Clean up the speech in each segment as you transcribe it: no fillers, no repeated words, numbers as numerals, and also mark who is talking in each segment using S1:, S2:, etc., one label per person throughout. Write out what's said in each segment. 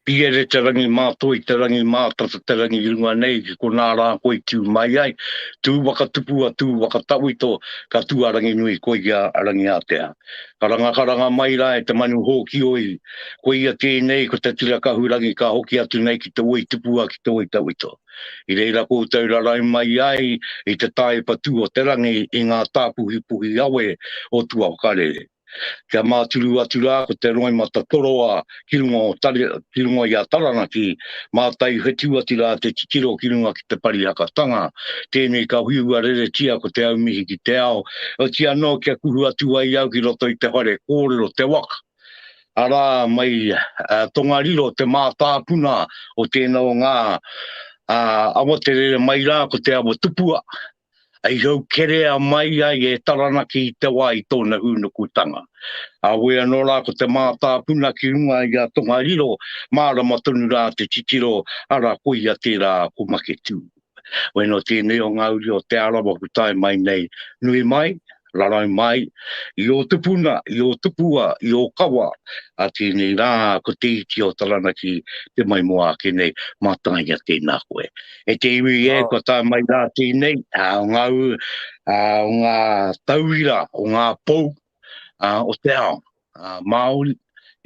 S1: Piere te rangi mātoi te rangi mātata te rangi i runga nei ki konā rā koe tū mai ai, tū waka tupua tū waka tawhito ka tū a Ranginui koia a Rangiātea. Karanga karanga mai rā e te manu hōkioi, koia tēnei ko te tira kahurangi ka hoki atu nei ki te oi tupua ki te oi tawhito. I reira koutou rarai mai ai i te taepa tū o te rangi i ngā tāpuhipuhi awe o tuawhakarere. Kia māturu atu rā ko te roimata toroa ki runga o ki runga i a Taranaki, mātai whetū atu rā te titiro ki runga ki te parihakatanga. Tēnei ka whiua reretia ko te aumihi ki te ao, oti anō kia kuhu atu ai au ki roto i te whare kōrero te waka. Arā mai Tongariro te mātāpuna o tēnā o ngā awa te rere mai rā ko te awa tupua, i haukerea mai ai e Taranaki i te wā i tōna hūnukutanga. Heoi anō rā ko te mātāpuna ki runga i a Tongariro, mārama tonu rā te titiro, arā koia tērā ko Maketū. Weno tēnei o ngā uri o Te Arawa ku tae mai nei, nui mai, rarau mai, i ō tupuna, i ō tupua, i ō kawa, a tēnei rā ko te iti o Taranaki te maimoa ake nei, mātaia tēnā koe. E te iwi e, kua tae mai rā tēnei, o ngā, o ngā tauira, o ngā pou o te ao Māori,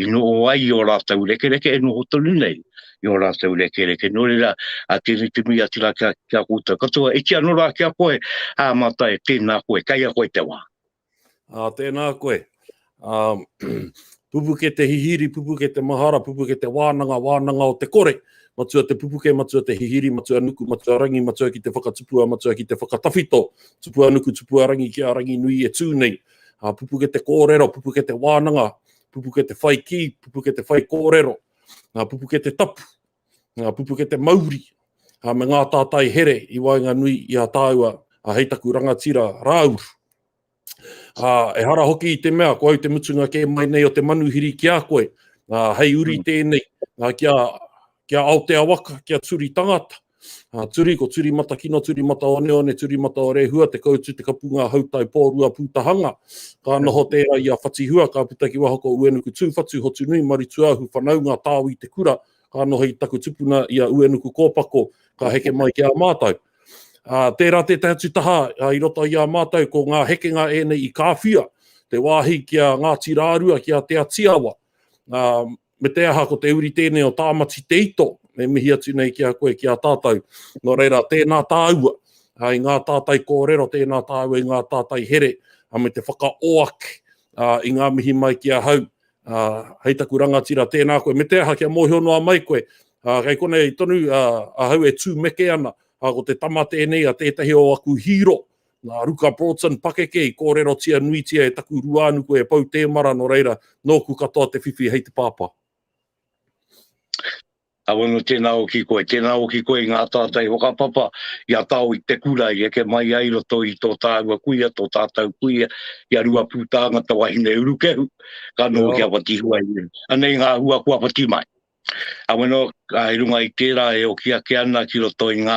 S1: i noho ai i ō rātou rekereke, e noho tonu nei i ō rātou rekereke. Nō reira, tēnei te mihi atu rā ki a, ki a koutou katoa. E kī anō rā ki a koe, ā, Mātai, tēnā koe, kei a koe te wā.
S2: Ā, tēnā koe. Ā, pupuke te hihiri, pupuke te mahara, pupuke te wānanga, wānanga o te kore. Matua te pupuke, matua te hihiri, matua nuku, matua rangi, matua ki te whakatupua, matua ki te whakatawhito. Tupua nuku, tupua rangi ki a Ranginui e tū nei. Ā, pupuke te kōrero, pupuke te wānanga, pupuke te whai kī, pupuke te whai kōrero. Ā, pupuke te tapu, ā, pupuke te mauri, ā, me ngā tātai here i waenganui i a tāua, ā, hei taku rangatira Rāuru. Ā, ehara hoki i te mea, ko au te mutunga kē mai nei o te manuhiri ki a koe, ā, hei uri mm. tēnei, ā, kia, kia Aotea waka, kia turi tangata. Ā, turi, ko turi mata kino, turi mata oneone, turi mata o Rehua, te koutu, te kapunga hautai pōrua pūtahanga. Ka noho tērā i a Whatihua, ka puta ki waho ko Uenuku Tūwhatu, Hotunui, Marituahu, whanaunga, Tāwi te kura, ka noho i taku tupuna i a Uenuku Kōpako, ka heke mai ki a mātou. Ā, tērā tētahi atu taha i roto i a mātou ko ngā hekenga ēnei i Kāwhia, te wāhi ki a Ngāti Rārua, ki a Te Atiawa. Ā, me te aha ko te uri tēnei o Tāmati Te Ito, e mihi atu nei ki a koe, ki a tātou. Nō reira, tēnā tāua i ngā tātai kōrero, tēnā tāua i ngā tātai here, me te whakaoake i ngā mihi mai ki ahau, hei taku rangatira, tēnā koe. Me te aha, kia mōhio noa mai koe, Ā, kei konei tonu ahau e tūmeke ana, ā, ko te tama tēnei a tētahi o aku hīro, nā Ruka Broughton pakeke i kōrerotia nuitia e taku ruānuku e Pou Tēmara, nō reira, nōku katoa te whiwhi hei te pāpā.
S1: Awe no tēnā hoki koe, tēnā hoki koe i ngā tātai whakapapa i a Tao i te kura i eke mai ai roto i tō tāua kuia, tō tātou kuia, i a Ruapūtāngata wahine urukehu, ka noho ki a Whatihua i Anei ngā hua kua whati mai. Aweno, i runga i tērā e oki ake ana ki roto i ngā,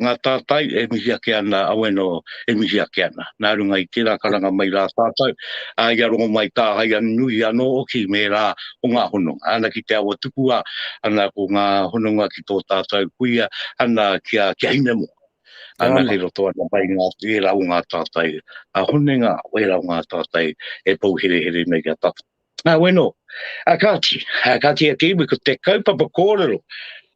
S1: ngā tātai e mihi ake ana, aweno, e mihi ake ana. Nā runga i tērā karanga mai rā tātou, ā, i a Rongomaitāhai nui anō hoki me rā o ngā hononga. Ana ki te awa tupua, ana ko ngā hononga ki tō tātou kuia, ana ki a, ki a Hinemoa. Ana kei roto ana mai ngā, ērā o ngā tātai, a honenga, ērā o ngā tātai e pou herehere nei ki a tātou. Nā, weno, a kāti, a kāti e te iwi, ko te kaupapa kōrero,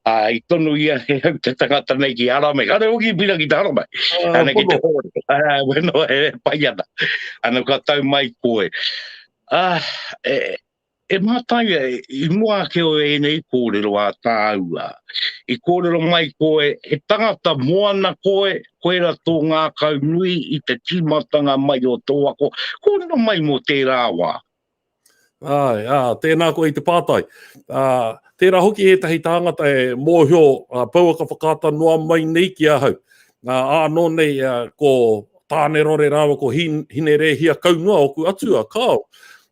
S1: a, i tonu ia he hau te tangata nei ki haramai, kāre hoki i pira ki te haramai, uh, ana ki te kōrero, a, weno, e pai ana, ana ka tau mai koe. A, e, e mātai i mua ake o ēnei kōrero a tāua, i kōrero mai koe, he tangata moana koe, koera tō ngākau nui i te tīmatanga mai o tō ako, kōrero mai mō tērā wā.
S2: Āe, ā, tēnā koe i te pātai. Ā, tērā hoki ētahi tāngata e mōhio pouaka whakaata noa mai nei ki ahau. Ā, ānō nei ko Tānerore rāua ko Hinerēhia kau noa ōku atua, kāo.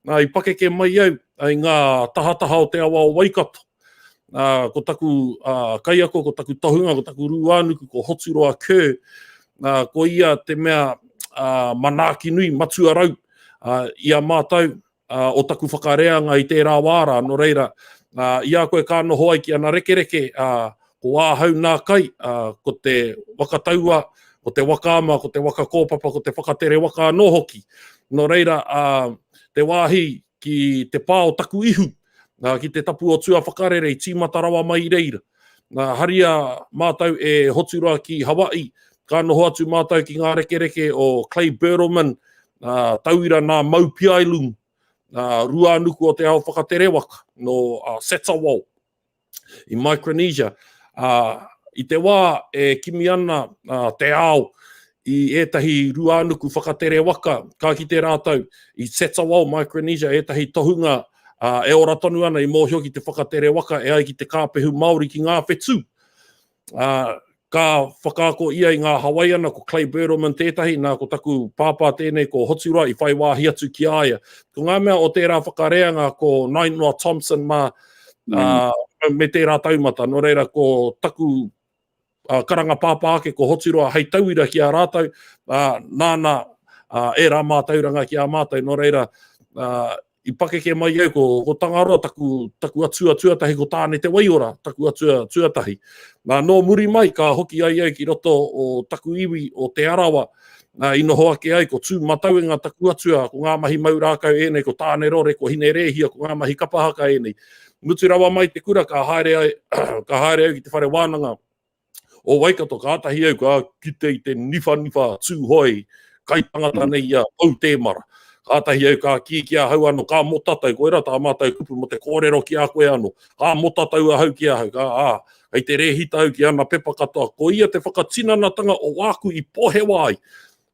S2: Ā, i pakeke mai au i ngā tahataha o te awa o Waikato. Ā, ko taku kaiako, ko taku tohunga, ko taku rūānuku, ko Hoturoa Kerr, ā, ko ia te mea manaaki nui, matua rau, i a mātou o taku whakareanga i tērā wā rā, nō reira, Ā, i a koe ka noho ai ki ana rekereke, ā, ko āhau nā kai, ā, ko te waka taua, ko te waka ama, ko te waka kōpapa, ko te whakatere waka anō hoki. Nō reira, ā, te wāhi ki te pā o taku ihu, ā, ki te tapu o tuawhakarere i tīmata rawa mai i reira. Nā, haria mātou e Hoturoa ki Hawaii, ka noho atu mātou ki ngā rekereke o Clay Bertelmann, ā, tauira nā Mau Piailug, ā, Ruānuku o te ao whakatere waka, nō Satawal i Micronesia. Ā, i te wā e kimi ana te ao i ētahi ruānuku whakatere waka, ka kite rātou i Satawal, Micronesia, ētahi tohunga e ora tonu ana i mōhio ki te whakatere waka e ai ki te kāpehu Māori ki ngā whetū. Ā, ka whakaako ia i ngā Hawaiana, ko Clay Bertelmann tētahi, nā ko taku pāpā tēnei ko Hoturoa i whai wāhi atu ki a ia. Ko ngā mea o tērā whakareanga ko Nainoa Thompson mā, ā, me tērā taumata. Nō reira ko taku karanga pāpā ake ko Hoturoa hei tauira ki a rātou, ā, nāna ērā mātauranga ki a mātou. Nō reira, ā, I pakeke mai au ko, ko Tangaroa taku, taku atua tuatahi, ko Tāne Te Waiora taku atua tuatahi. Nā, nō muri mai ka hoki ai au ki roto o taku iwi o Te Arawa, nā, i noho ake ai ko Tūmatauenga taku atua, ko ngā mahi mau rākau ēnei, ko Tāne Rore, ko Hine Rēhia, ko ngā mahi kapa haka ēnei. Mutu rawa mai te kura ka haere ai, ka haere au ki te whare wānanga o Waikato, kātahi au ka kite i te niwhaniwha Tūhoe kai tangata nei i a Pou Tēmara. Kātahi au ka kī ki ahau anō, ka motatau, koirā tā mātou kupu mō te kōrero ki a koe anō, ka motatau ahau ki ahau, ka, ā, kei te rēhita au ki ana pepa katoa, ko ia te whakatinanatanga o wāku i pohewa ai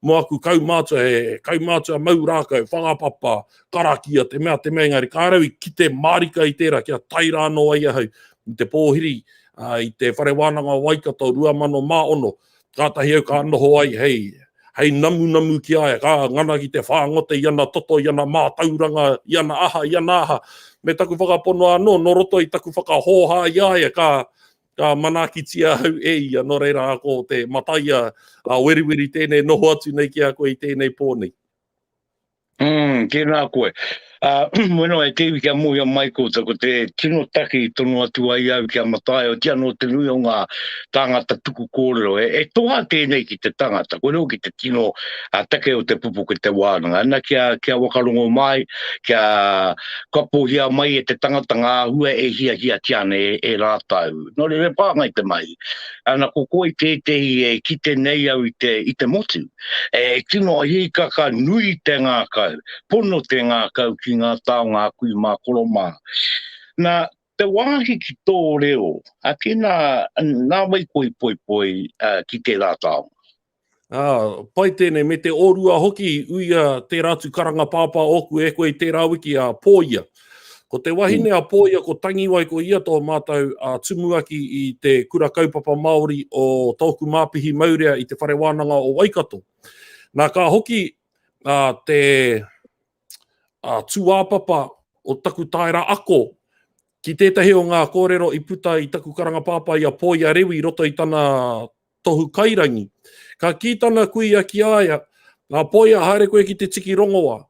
S2: mō aku kaumātua, he kaumātua mau rākau, whakapapa, karakia, te mea, te mea, engari kāre au i kite mārika i tērā kia tae rā anō ai ahau i te pōhiri i te Whare Wānanga o Waikato 2006, kātahi au ka noho ai hei, hei namunamu ki a ia, ka ngana ki te whāngote i ana toto, i ana mātauranga, i ana aha, i ana aha, me taku whakapono anō, nō roto i taku whakahōhā i a ia, ka, Ka manaakitia ahau e ia, nō reira ko te mataia a Weriweri tēnei noho atu nei ki a koe i tēnei pō nei.
S1: Mm, tēnā koe. Uh, bueno, e te iwi kia mōhio mai koutou, ko te tino take i tono atu ai au ki a Mataia, otirā nō te nui o ngā tāngata tuku kōrero, e, e toha tēnei ki te tangata, koe ki te tino uh, take o te pupuke te wānanga. Ana kia, kia wakarongo mai, kia Kapohia mai e te tangata ngā āhua e hiahiatia ana e, e rātou. Nō reira, e pāngai te mahi. Ana, ko koe tētehi e kite nei au i te, i te motu. E tino hīkaka nui te ngākau, pono te ngākau ki ngā taonga a kui mā koro mā. Nā, te wāhi ki tō reo, a tēnā, nā wai koe i poipoi ki tērā taonga?
S2: Ā, pai tēnei, me te ōrua hoki i uia tērā atu karanga pāpā ōku e koe i tērā wiki a Pōia. Ko te wahine a Pōia ko Tangiwai ko ia tō mātou a tumuaki i te Kura Kaupapa Māori o Tōku Māpihi Maurea i te Whare Wānanga o Waikato. Nā ka hoki a, te a, tūāpapa o taku taera ako ki tētahi o ngā kōrero i puta i taku karanga pāpā i a Pōia Rewi i roto i tana tohu kairangi. Ka kī tana kuia ki a ia, Nā Poia, haere koe ki te tiki rongoa.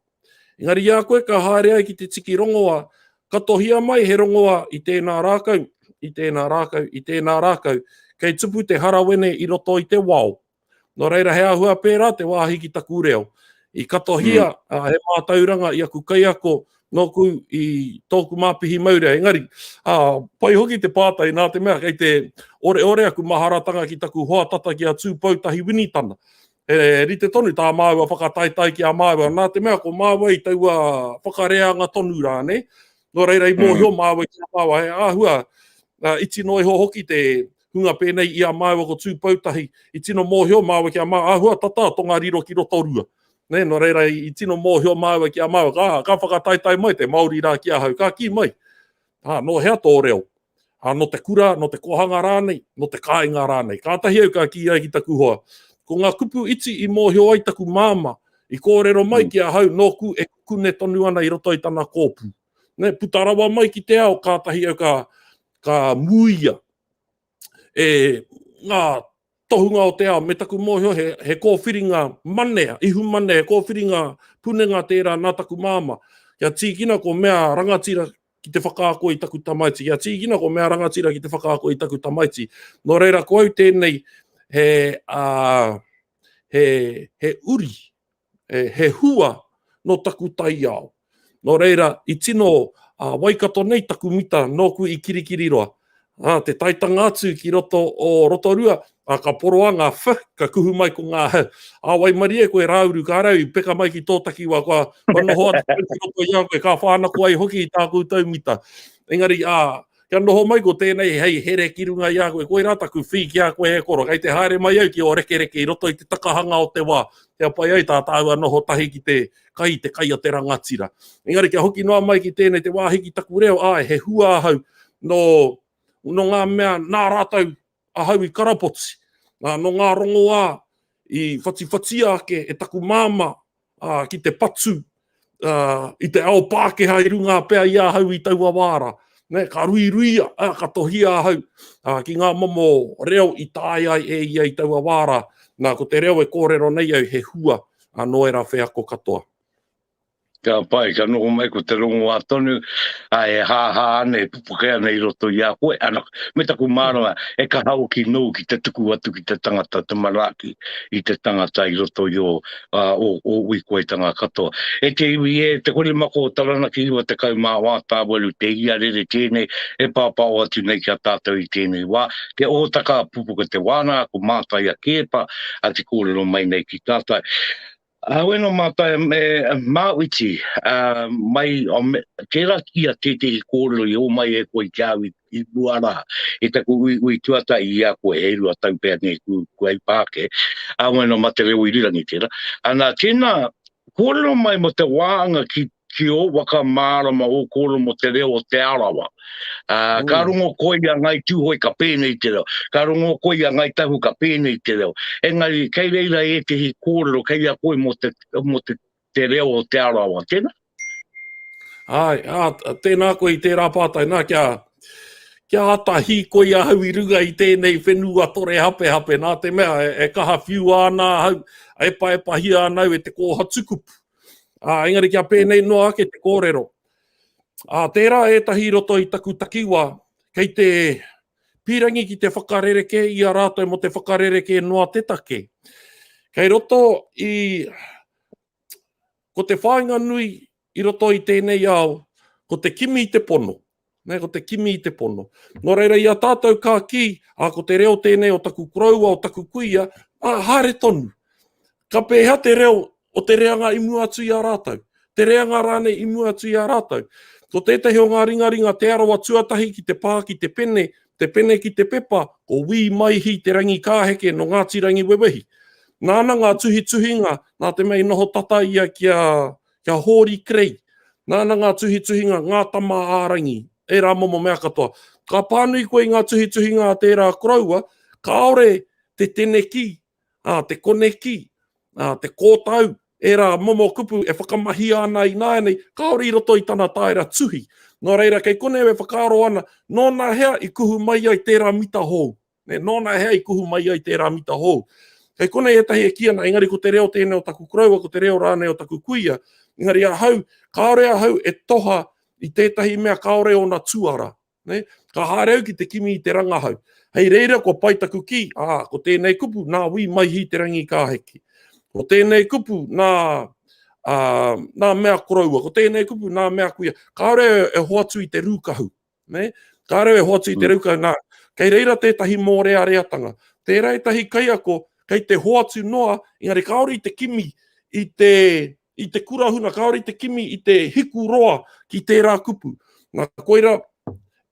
S2: Engari i a koe ka haere ai ki te tiki rongoa, katohia mai he rongoa i tēnā rākau, i tēnā rākau, i tēnā rākau, kei tupu te harawene i roto i te wao. Nō reira he āhua pērā te wāhi ki taku reo. I katohia mm. he mātauranga i aku kaiako nōku i tōku māpihi maurea. Engari, ā, pai hoki te pātai nā te mea kei te oreore aku maharatanga ki taku hoa tata ki a Tūpoutahi Winitana. He rite tonu tā māua whakataetae ki a māua, nā te mea ko māua i taua whakareanga tonu rā, nē? Nō reira i mōhio mm. māua ki a māua, he āhua iti noa iho hoki te hunga pēnei i a māua ko Tūpoutahi, i tino mōhio māua ki a māua, āhua tata a Tongariro ki Rotorua. Nē, nō reira i tino mōhio māua ki a māua, ka, ka whakataetae mai te Māori rā ki ahau, ka kī mai, ā, nō hea tō reo? Ā, nō te kura, nō te kōhanga rānei, nō te kāinga rānei. Kātahi au ka kī ai ki taku hoa, ko ngā kupu iti i mōhio ai taku māmā, i kōrero mai ki ahau nōku e kukune tonu ana i roto i tana kōpū. Nē, puta rawa mai ki te ao, kātahi au ka, ka muia e ngā tohunga o te ao, me taku mōhio he, he kōwhiringa manea, ihu manea, he kōwhiringa punenga tērā nā taku māmā. Kia tīkina ko mea rangatira ki te whakaako i taku tamaiti. Kia tīkina ko mea rangatira ki te whakaako i taku tamaiti. Nō reira, ko au tēnei he, uh, he, he uri, he, he hua nō taku taiao. Nō reira, i tino uh, Waikato nei taku mita nōku i Kirikiriroa. Ā, te taetanga atu ki roto o Rotorua, ā, ka poroa ngā wh, ka kuhu mai ko ngā h. Ā, waimarie koe Rāuru, ka rau i peka mai ki tō takiwā, kua, kua noho atu koe ki roto i a koe, ka whānako ai hoki i tā koutou mita. Engari, ā, kia noho mai ko tēnei hei here ki runga i a koe, koirā taku whī ki a koe e koro, kei te haere mai au ki ō rekereke i roto i te takahanga o te wā, kia pai ai tā tāua noho tahi ki te kai, te kai a te rangatira. Engari kia hoki noa mai ki tēnei, te wāhi ki taku reo, āe, he hua ahau nō, nō ngā mea nā rātou ahau i karapoti, nā, nō ngā rongoā i whatiwhatia ake e taku māmā ā, ki te patu ā, i te ao Pākehā i runga pea i ahau i taua wā rā. Nē, ka ruiruia, ā, ka tohia ahau ā, ki ngā momo reo i taea ai e ia i taua wā rā. Nā, ko te reo e kōrero nei au he hua ā, nō ērā wheako katoa.
S1: Ka pai, ka noho mai ko te rongoā tonu, ā, e hāhā ana, e pupuke ana i roto i a koe, ana, me taku mārama, e kaha hoki nōu ki te tuku atu ki te tangata, te manaaki i te tangata i roto i ō, ā, ō, ō uikoetanga katoa. E te iwi e, te korimako o Taranaki 94 tāwaru te iarere tēnei e pāpāo atu nei ki a tātou i tēnei wā, te ōtaka pupuke te wānanga, ko Mātaia Keepa a te kōrero mai nei ki tātou. Heoi anō mātou me Māuiti, mai, tērā ia tētehi kōrero i homai e koe ki a au i mua rā, i taku uiui tuatahi i a koe, e rua tau pea nei kua hipa ake, heoi anō mā te reo irirangi tērā. Ana, tēnā, kōrero mai mō te wāanga ki ki ō waka mārama ō kōrero mō te reo o Te Arawa. Uh, mm. Ka rongo koe i a Ngai Tūhoe ka pēnei te reo, ka rongo koe i a Ngai Tahu ka pēnei te reo. Engari, kei reira ētehi kōrero kei a koe mō te, mō te, te reo o Te Arawa, tēnā?
S2: Ai, ā, tēnā koe i tērā pātai, nā, kia, kia āta hīkoi ahau i runga i tēnei whenua torehapehape, nā te mea e, e kaha whiua ana ahau, e paepahia ana au e te kōhatu kupu. Ā, engari kia pēnei noa ake te kōrero. Ā, tērā ētahi i roto i taku takiwā, kei te pīrangi ki te whakarerekē i a rātou mō te whakarerekē noa te take. Kei roto i, ko te whāinga nui i roto i tēnei ao, ko te kimi i te pono. Nē, ko te kimi i te pono. Nō reira, i a tātou ka kī, ā, ko te reo tēnei o taku koroua, o taku kuia, ā, haere tonu. Ka pēhea te reo o te reanga i mua atu i a rātou? Te reanga rānei i mua atu i a rātou? Ko tētahi o ngā ringaringa Te Arawa tuatahi ki te pā ki te pene, te pene ki te pepa, ko Wī Maihi Te Rangikāheke nō Ngāti Rangiwewehi. Nāna ngā tuhituhinga, nā te mea i noho tata ia ki a, Ki a Hōri Kerei, nāna ngā tuhituhinga Ngā Tama ā Rangi, ērā momo mea katoa. Ka pānui koe i ngā tuhituhinga a tērā koroua, kāore te teneki, ā, te koneki, ā, te kōtau, ērā momo kupu e whakamahia ana ināianei, kāore i roto i tana taera tuhi. Nō reira, kei konei au e whakaaro ana, nōnahea i kuhu mai ai tērā mita hou? Nē, nōna hea i kuhu mai ai tērā mita hou. Kei konei ētahi e kī ana, engari ko te reo tēnei o taku koroua, ko te reo rānei o taku kuia. Engari ahau, kāore ahau e toha i tētahi mea kāore ōna tuara. Nē? Ka haere au ki te kimi i te rangahau. Hei reira kua pai taku kī, ā, ko tēnei kupu nā Wī Maihi Te Rangikāheke. Ko tēnei kupu nā, ā, nā mea koroua, ko tēnei kupu nā mea kuia. Kāore e hoatu i te rūkahu. Nē? Kāre e hoatu i te mm. rauka, nā, kei reira tētahi mōreareatanga. Tērā ētahi kaiako kei te hoatu noa, engari kāore i te kimi i te, i te kurahuna, kāore i te kimi i te hiku roa ki tērā kupu. Nā, koira,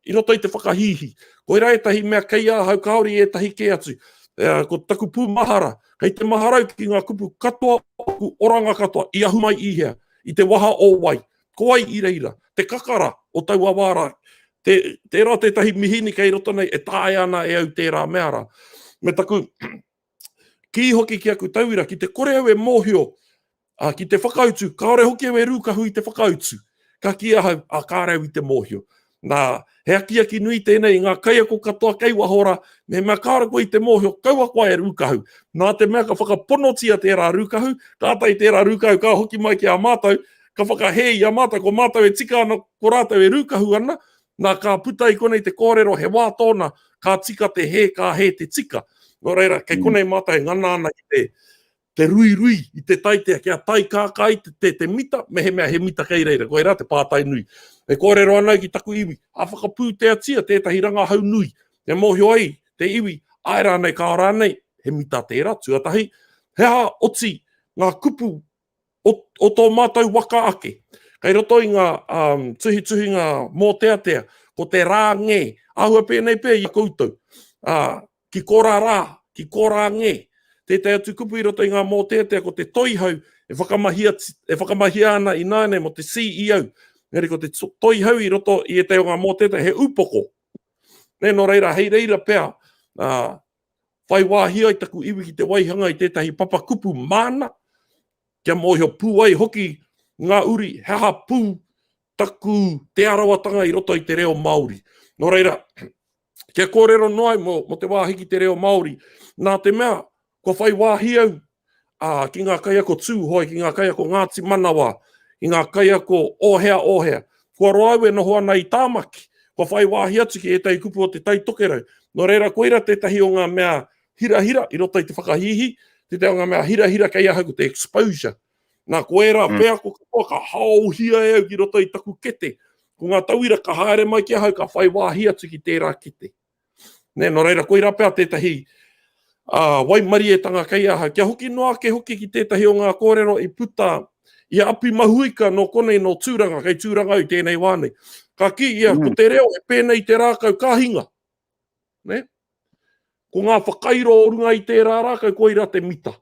S2: i roto i te whakahīhī. Koira ētahi mea kei ahau, kāore i ētahi kē atu. Ko taku pūmahara, kei te maharau ki ngā kupu katoa, oku oranga katoa, i ahu mai i hea, i te waha o wai, Ko wai i reira? Te kakara o taua wā rā. Te, tērā tētahi mihini kei roto nei e taea ana e au tērā mea rā. Me taku kī hoki ki aku tauira, ki te kore au e mōhio, ā, ki te whakautu, kāore hoki au e rūkahu i te whakautu. Ka kī ahau, ā, kāre au i te mōhio. Nā, he akiaki nui tēnei i ngā kaiako katoa kei waho rā, mehemea kāore koe i te mōhio, kaua koa e rūkahu. Nā te mea ka whakaponotia tērā rūkahu, kātahi tērā rūkahu ka hoki mai ki a mātou, ka whakahē i a mātou, ko mātou e tika ana, ko rātou e rūkahu ana, nā ka puta i konei te kōrero he wā tōna, ka tika te hē, ka hē te tika. Nō reira, kei mm. konei mātou e ngana ana ki te, te ruirui i te taitea, kia taikākā ai te, te, te mita, mehemea he mita kei reira, koirā te pātai nui. E kōrero ana au ki taku iwi, a whakapūteatia tētahi rangahau nui, e mōhio ai te iwi, āe rānei, kāo rānei, he mita tērā, tuatahi, he aha oti ngā kupu o, o tō mātou waka ake. Kei roto i ngā um, tuhituhinga mōteatea, ko te rānge, āhua pēnei pea i a koutou, uh, ki korā rā, ki korā nge. Tētahi atu kupu i roto i ngā mōteatea ko te toihau e whakamahia, e whakamahia ana ināianei mō te CEO. Engari ko te toihau i roto i ētahi o ngā mōteatea he upoko. Nē, nō reira, hei reira pea, uh, whai wāhi ai taku iwi ki te waihanga i tētahi papakupu māna, kia mōhio pū ai hoki ngā uri he aha pū taku Te Arawatanga i roto i te reo Māori. Nō reira, kia kōrero noa ai mō, mō te wāhi ki te reo Māori, nā te mea, kua whai wāhi au ā, ki ngā kaiako Tūhoe, ki ngā kaiako Ngāti Manawa, ki ngā kaiako ōhea ōhea. Kua roa au e noho ana i Tāmaki, kua whai wāhi atu ki ētahi kupu o Te Tai Tokerau. Nō reira, koira tētahi o ngā mea hirahira i roto i te whakahīhī, tētahi o ngā mea hirahira kei ahau ko te exposure. Nā, ko ērā mm. wheako katoa ka haohia e au ki roto i taku kete. Ko ngā tauira ka haere mai ki ahau ka whai wāhi atu ki tērā kete. Nē, nō reira, koirā pea tētahi uh, waimarietanga kei ahau. Kia hoki noa ake hoki ki tētahi o ngā kōrero i puta i a Api Mahuika nō konei nō Tūranga, kei Tūranga au tēnei wā nei. Ka kī ia, mm. ko te reo e pēnei te rākau ka hinga. Ne? Ko ngā whakairo o runga i tērā rākau, koirā te mita.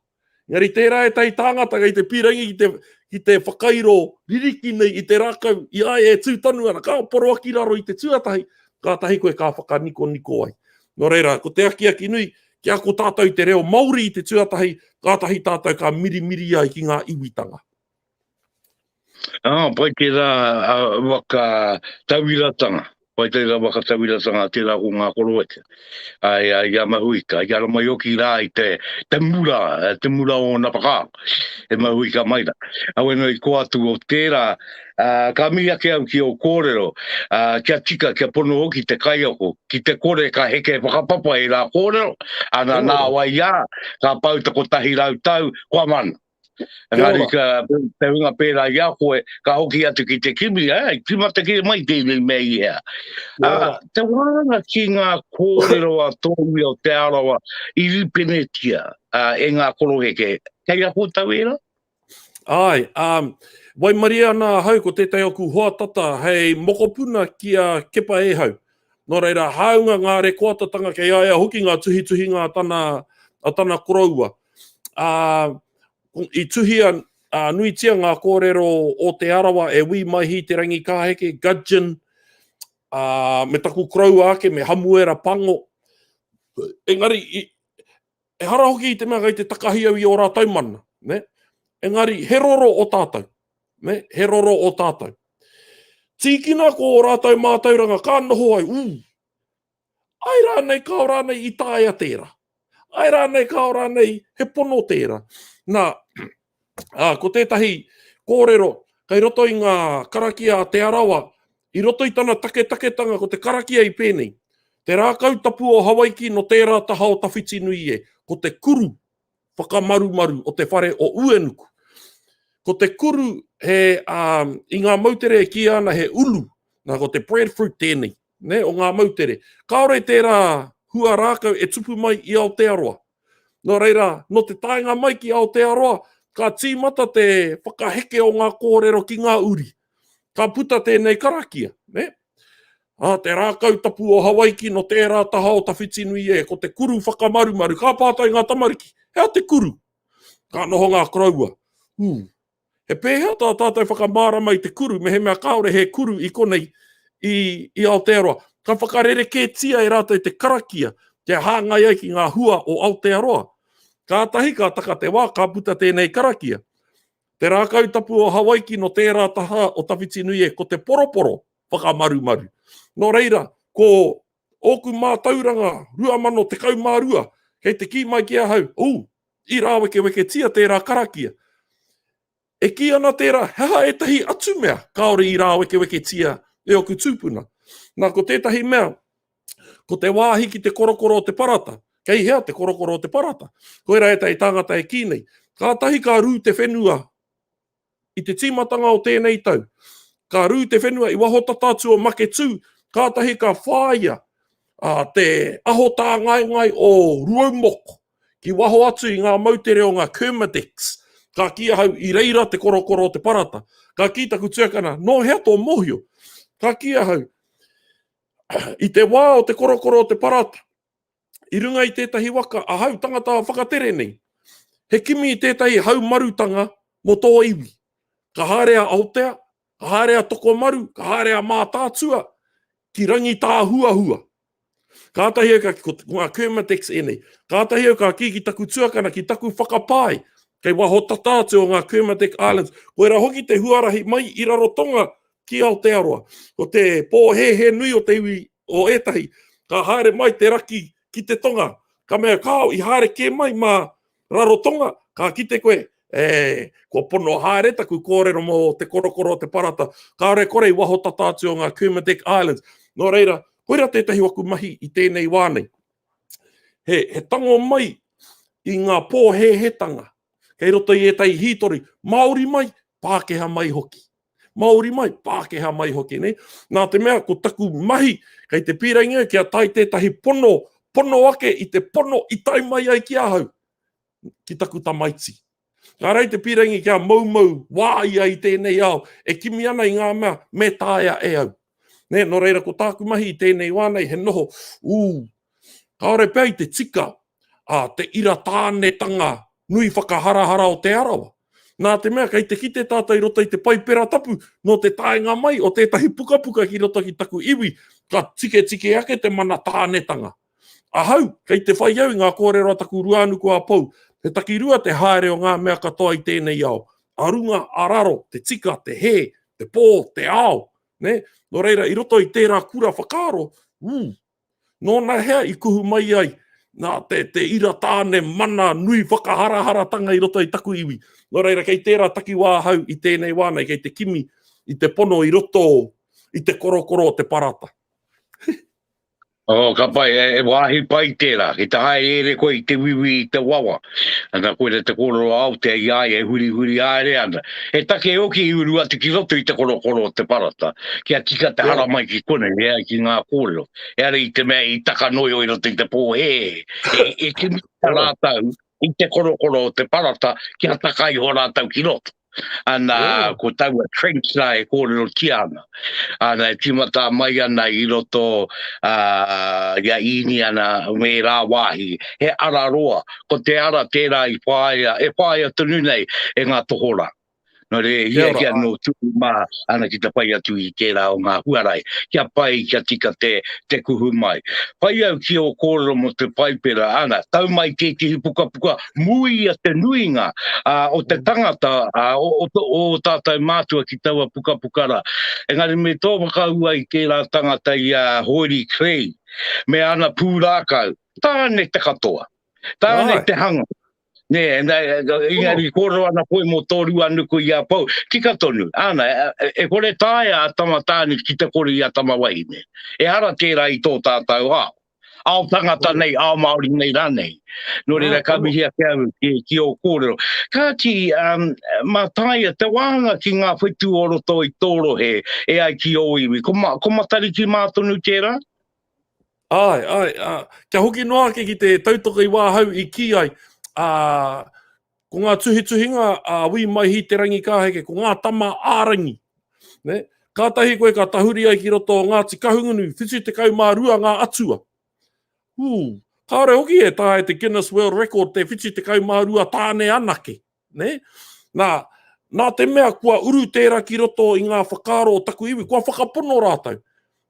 S2: Engari tērā ētahi tāngata kei te pīrangi ki te, ki te whakairo ririki nei i te rākau i a ia e tū tonu ana, ka poroaki raro i te tuatahi, kātahi koe ka whakanikoniko ai. Nō reira, ko te akiaki nui, kia ako tātou i te reo Māori i te tuatahi, kātahi tātou ka mirimiri ai ki ngā iwitanga.
S1: Ah, pai tērā waka tauiratanga. Pai tērā waka tauiratanga, tērā ko ngā koroeke. Ai, ai, i a Mahuika, i ara mai hoki rā i te, te mura, te mura o ōna whakaaro. E Mahuika mai rā. Awe no i ko atu o tērā, uh, ka mihi ake au ki ō kōrero, uh, kia tika, kia pono hoki te kaiako, ki te kore ka heke whakapapa i rā kōrero, ana nā wai ā, ka pau te 100 tau, kua mana. Engari ka, te hunga pērā i a koe, ka hoki atu ki te kimi, eh, i tīmata kē mai tēnei mea i hea. Uh, te wānanga ki ngā kōrero a tō iwi o Te Arawa i rīpenetia uh, e ngā koroheke, kei a koutou ērā?
S2: Āe, um, waimarie ana ahau ko tētahi o aku hoa tata hei mokopuna ki a Kepa Ehau. Nō reira, hāunga ngā rekoatatanga kei a ia hoki ngā tuhituhinga a tana, a tana koroua. Ā, i tuhia ā, nuitia ngā kōrero o Te Arawa e Wī Maihi Te Rangikāheke, Gudgeon, ā, me taku koroua ake, me Hamuera Pango. Engari, i, ehara hoki i te mea kei te takahi au i ō rātou mana, ne? Engari, he roro o tātou, ne? He roro o tātou. Tīkina ko ō rātou mātauranga, ka noho ai, ū, Āe rānei, kāo rānei i taea tērā. Āe rānei, kāo rānei, he pono tērā. Nā, ā, ko tētahi kōrero, kei roto i ngā karakia a Te Arawa, i roto i tana taketaketanga ko te karakia i pēnei, Te rākau tapu o Hawaiki no tērā taha o Tawhitinui e, ko te kuru whakamarumaru o te whare o Uenuku. Ko te kuru he, ā, i ngā moutere e kīia ana he ulu, nā ko te breadfruit tēnei. ne, o ngā moutere. Kāore tērā hua rākau e tupu mai i Aotearoa. Nō reira, nō te taenga mai ki Aotearoa, ka tīmata te whakaheke o ngā kōrero ki ngā uri. Ka puta tēnei karakia, ne? Ā, te rākau tapu o Hawaiki nō tērā taha o Tawhitinui e, ko te kuru whakamarumaru. Ka pātai ngā tamariki, he aha te kuru? Ka noho ngā koroua. Ū, He pēhea tā tātou whakamārama i te kuru mehemea kāore he kuru i konei i, i Aotearoa? Ka whakarerekētia e rātou te karakia kia hāngai ai ki ngā hua o Aotearoa. Kātahi ka taka te wā ka puta tēnei karakia. Te rākau tapu o Hawaiki no tērā taha o Tawhitinui e ko te poroporo whakamarumaru. Nō reira, ko ōku mātauranga 2012 kei te kī mai ki ahau, ū, I rāwekeweketia tērā karakia. E kī ana tērā, he aha ētahi atu mea kāore i rāwekeweketia e ōku tūpuna? Nā, ko tētahi mea, ko te wāhi ki te korokoro o te parata. Kei hea te korokoro o te parata? Koirā ētahi tāngata e kī nei. Kātahi ka rū te whenua i te tīmatanga o tēnei tau. Ka rū te whenua i waho tata atu o Maketū, kātahi ka whāia te aho tāngaengae o Ruaumoko ki waho atu i ngā moutere o ngā Kermadecs. Ka kī ahau, i reira te korokoro o te parata. Ka kī taku tuakana, nō hea tō mōhio? Ka kī ahau, i te wā o te korokoro o te parata, i runga i tētahi waka, ahau tangata whakatere nei, he kimi i tētahi haumarutanga mō tō iwi. Ka haere a Aotea, ka haere a Tokomaru, ka haere a Mātaatua ki Rangitāhuahua. Kātahi au ka, ko, ko ngā Kermadecs ēnei, kātahi au ka kī ki taku tuakana, ki taku whakapae, kei waho tata atu o ngā Kermadec Islands, koirā hoki te huarahi mai i Rarotonga ki Aotearoa. Ko te pōhēhē nui o te iwi o ētahi, ka haere mai te raki ki te tonga, ka mea, kāo, i haere kē mai mā Rarotonga, ka kite koe, e, kua pono haere taku kōrero mō te korokoro o te parata, kāore kore i waho tata atu o ngā Kermadec Islands. Nō reira, koira tētahi o aku mahi i tēnei wā nei. He, he tango mai i ngā pōhēhētanga kei roto i ētahi hītori, Māori mai, Pākehā mai hoki. Māori mai, Pākehā mai hoki, nei? Nā te mea, ko taku mahi, kei te pīrangi au kia tae tētahi pono, pono ake i te pono i tae mai ai ki ahau, ki taku tamaiti. Nā rei te pīrangi kia moumou wā ia i tēnei ao, e kimi ana i ngā mea me taea e au. Nē, nō reira ko tāku mahi i tēnei wā nei he noho, ū, kāore pea i te tika a te ira tānetanga nui whakaharahara o Te Arawa. Nā te mea kei te kite tātou i roto i te Paipera Tapu, nō te taenga mai o tētahi pukapuka ki roto ki taku iwi, ka tiketike ake te mana tānetanga. Ahau, kei te whai au i ngā kōrero a taku ruānuku a Pou, he takirua te haere o ngā mea katoa i tēnei ao, a runga, a raro, te tika, te hē, te pō, te ao, nē? Nō reira, i roto i tērā kura whakaaro, ū, nōnahea i kuhu mai ai nā te, te ira tāne mana nui whakaharaharatanga i roto i taku iwi. Nō reira, kei tērā takiwā ahau i tēnei wā nei, kei te kimi i te pono i roto i te korokoro o te parata.
S1: Oh, ka pai, e, e wāhi pai tērā, ki te haereere koe i te wiwi i te wawa. Ana koira te kōrero a Aotea i a ia e hurihuri haere ana. He take hoki i uru atu ki roto i te korokoro o te parata, kia tika te haramai ki konei e ai ki ngā kōrero. Ehara i te mea i taka noio i roto i te pōhēhē. E, e kimi ana rātou i te korokoro o te parata kia taka iho rātou ki roto. Ana, ko taua trench rā e kōrerotia ana. Ana, e tīmata mai ana i roto uh, i a Īniana me ērā wāhi. He ara roa. Ko te ara tērā i whāia, e whāia tonu nei e ngā tohorā. Nō reira, e hiahia nō Tupu mā ana ki te whai atu i tērā o ngā huarahi, kia pai, kia tika te, te kuhu mai. Whai au ki ō kōrero mō te Paipera, ana, tau mai tētehi pukapuka muia te nuinga o te tangata, o, o, o tātou mātua ki taua pukapuka rā. Engari me tō whakaua i tērā tangata i a Hoeri Clay, me ana pūrākau, tāne te katoa, tāne te hanga. Nē, engari kōrero ana koe mō tō ruanuku i a Pou. Tika tonu, āna, e, e kore taea a tama tāne ki te kore i a tama wahine. Ehara tērā i tō tātou ao. Ao tangata nei, ao Māori nei rānei. Nō reira, ka mihi ake au ki, ki ō kōrero. Kāti, um, mā taia te wāhanga ki ngā whetū o roto i tō rohe e ai ki ō iwi. Ko, ma, ko Matariki mā tonu tērā?
S2: Āe, āe, ā, kia hoki noa ake ki te tautoko i wāhau i kī ai, ā, ko ngā tuhituhinga a Wī Maihi Te Rangikāheke, ko ngā tama ā-rangi. Ne? Kātahi koe ka tahuri ai ki roto o Ngāti Kahungunu, 72 ngā atua. Ū, kāore hoki e taea te Guinness World Record te 72 tāne anake. Ne? Nā, nā te mea kua uru tērā ki roto i ngā whakaaro o taku iwi, kua whakapono rātou.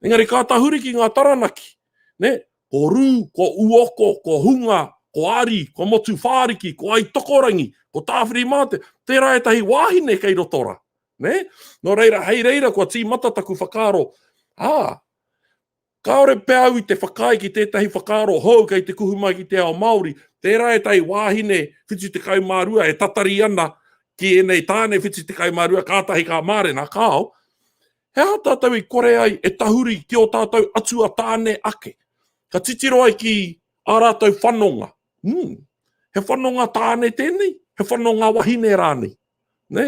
S2: Engari ka tahuri ki ngā Taranaki, ne? Ko Rū, ko Uoko, ko Hunga, ko Ari, ko Motu Whāriki, ko Aitokorangi, ko Tāwhirimātea, tērā ētahi wāhine kei roto rā. Ne? Nō reira, hei reira kua tīmata taku whakaaro, ā, Kāore pea au i te whakaae ki tētahi whakaaro hou kei te kuhu mai ki te ao Māori, tērā ētahi wāhine 72 e tatari ana ki ēnei tāne 72 kātahi ka mārena, kāo. He aha tātou i kore ai e tahuri ki ō tātou atua tāne ake? Ka titiro ai ki ā rātou whanonga. Hmm, he whanonga tāne tēnei, he whanonga wahine rānei. Ne?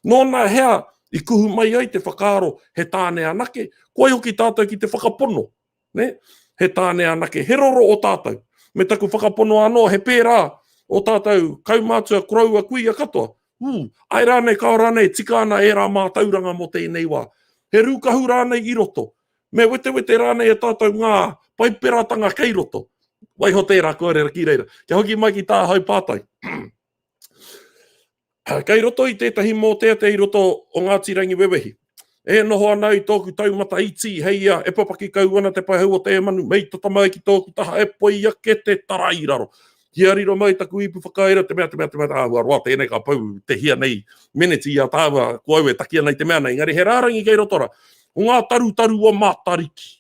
S2: Nōna hea i kuhu mai ai te whakaaro he tāne anake, koi hoki tātou ki te whakapono. Ne? He tāne anake, he roro o tātou. Me taku whakapono anō, he pērā o tātou kaumātua, koroua, kuia katoa. Ū, ai rānei, kao rānei, tika ana ērā mātauranga mō tēnei wā. He rūkahu rānei i roto. Me wetewete rānei e tātou ngā paiperatanga kei roto. Waiho tērā kōrero ki reira. Kia hoki mai ki tāhau pātai. Kei roto i tētahi mōteatea i roto o Ngāti Rangiwewehi. E noho ana i tōku taumata iti, hei ia, e papaki kau ana te paehau o te manu, mei tata mai ki tōku taha e poi ake te tara i raro. Kia riro mai taku ipu whakaira, te mea, te mea, te mea, āhua roa tēnei ka pau te hia nei meneti i a tāua, ko au e taki ana i te mea nei, engari he rārangi kei roto rā. Ko ngā tarutaru o Matariki.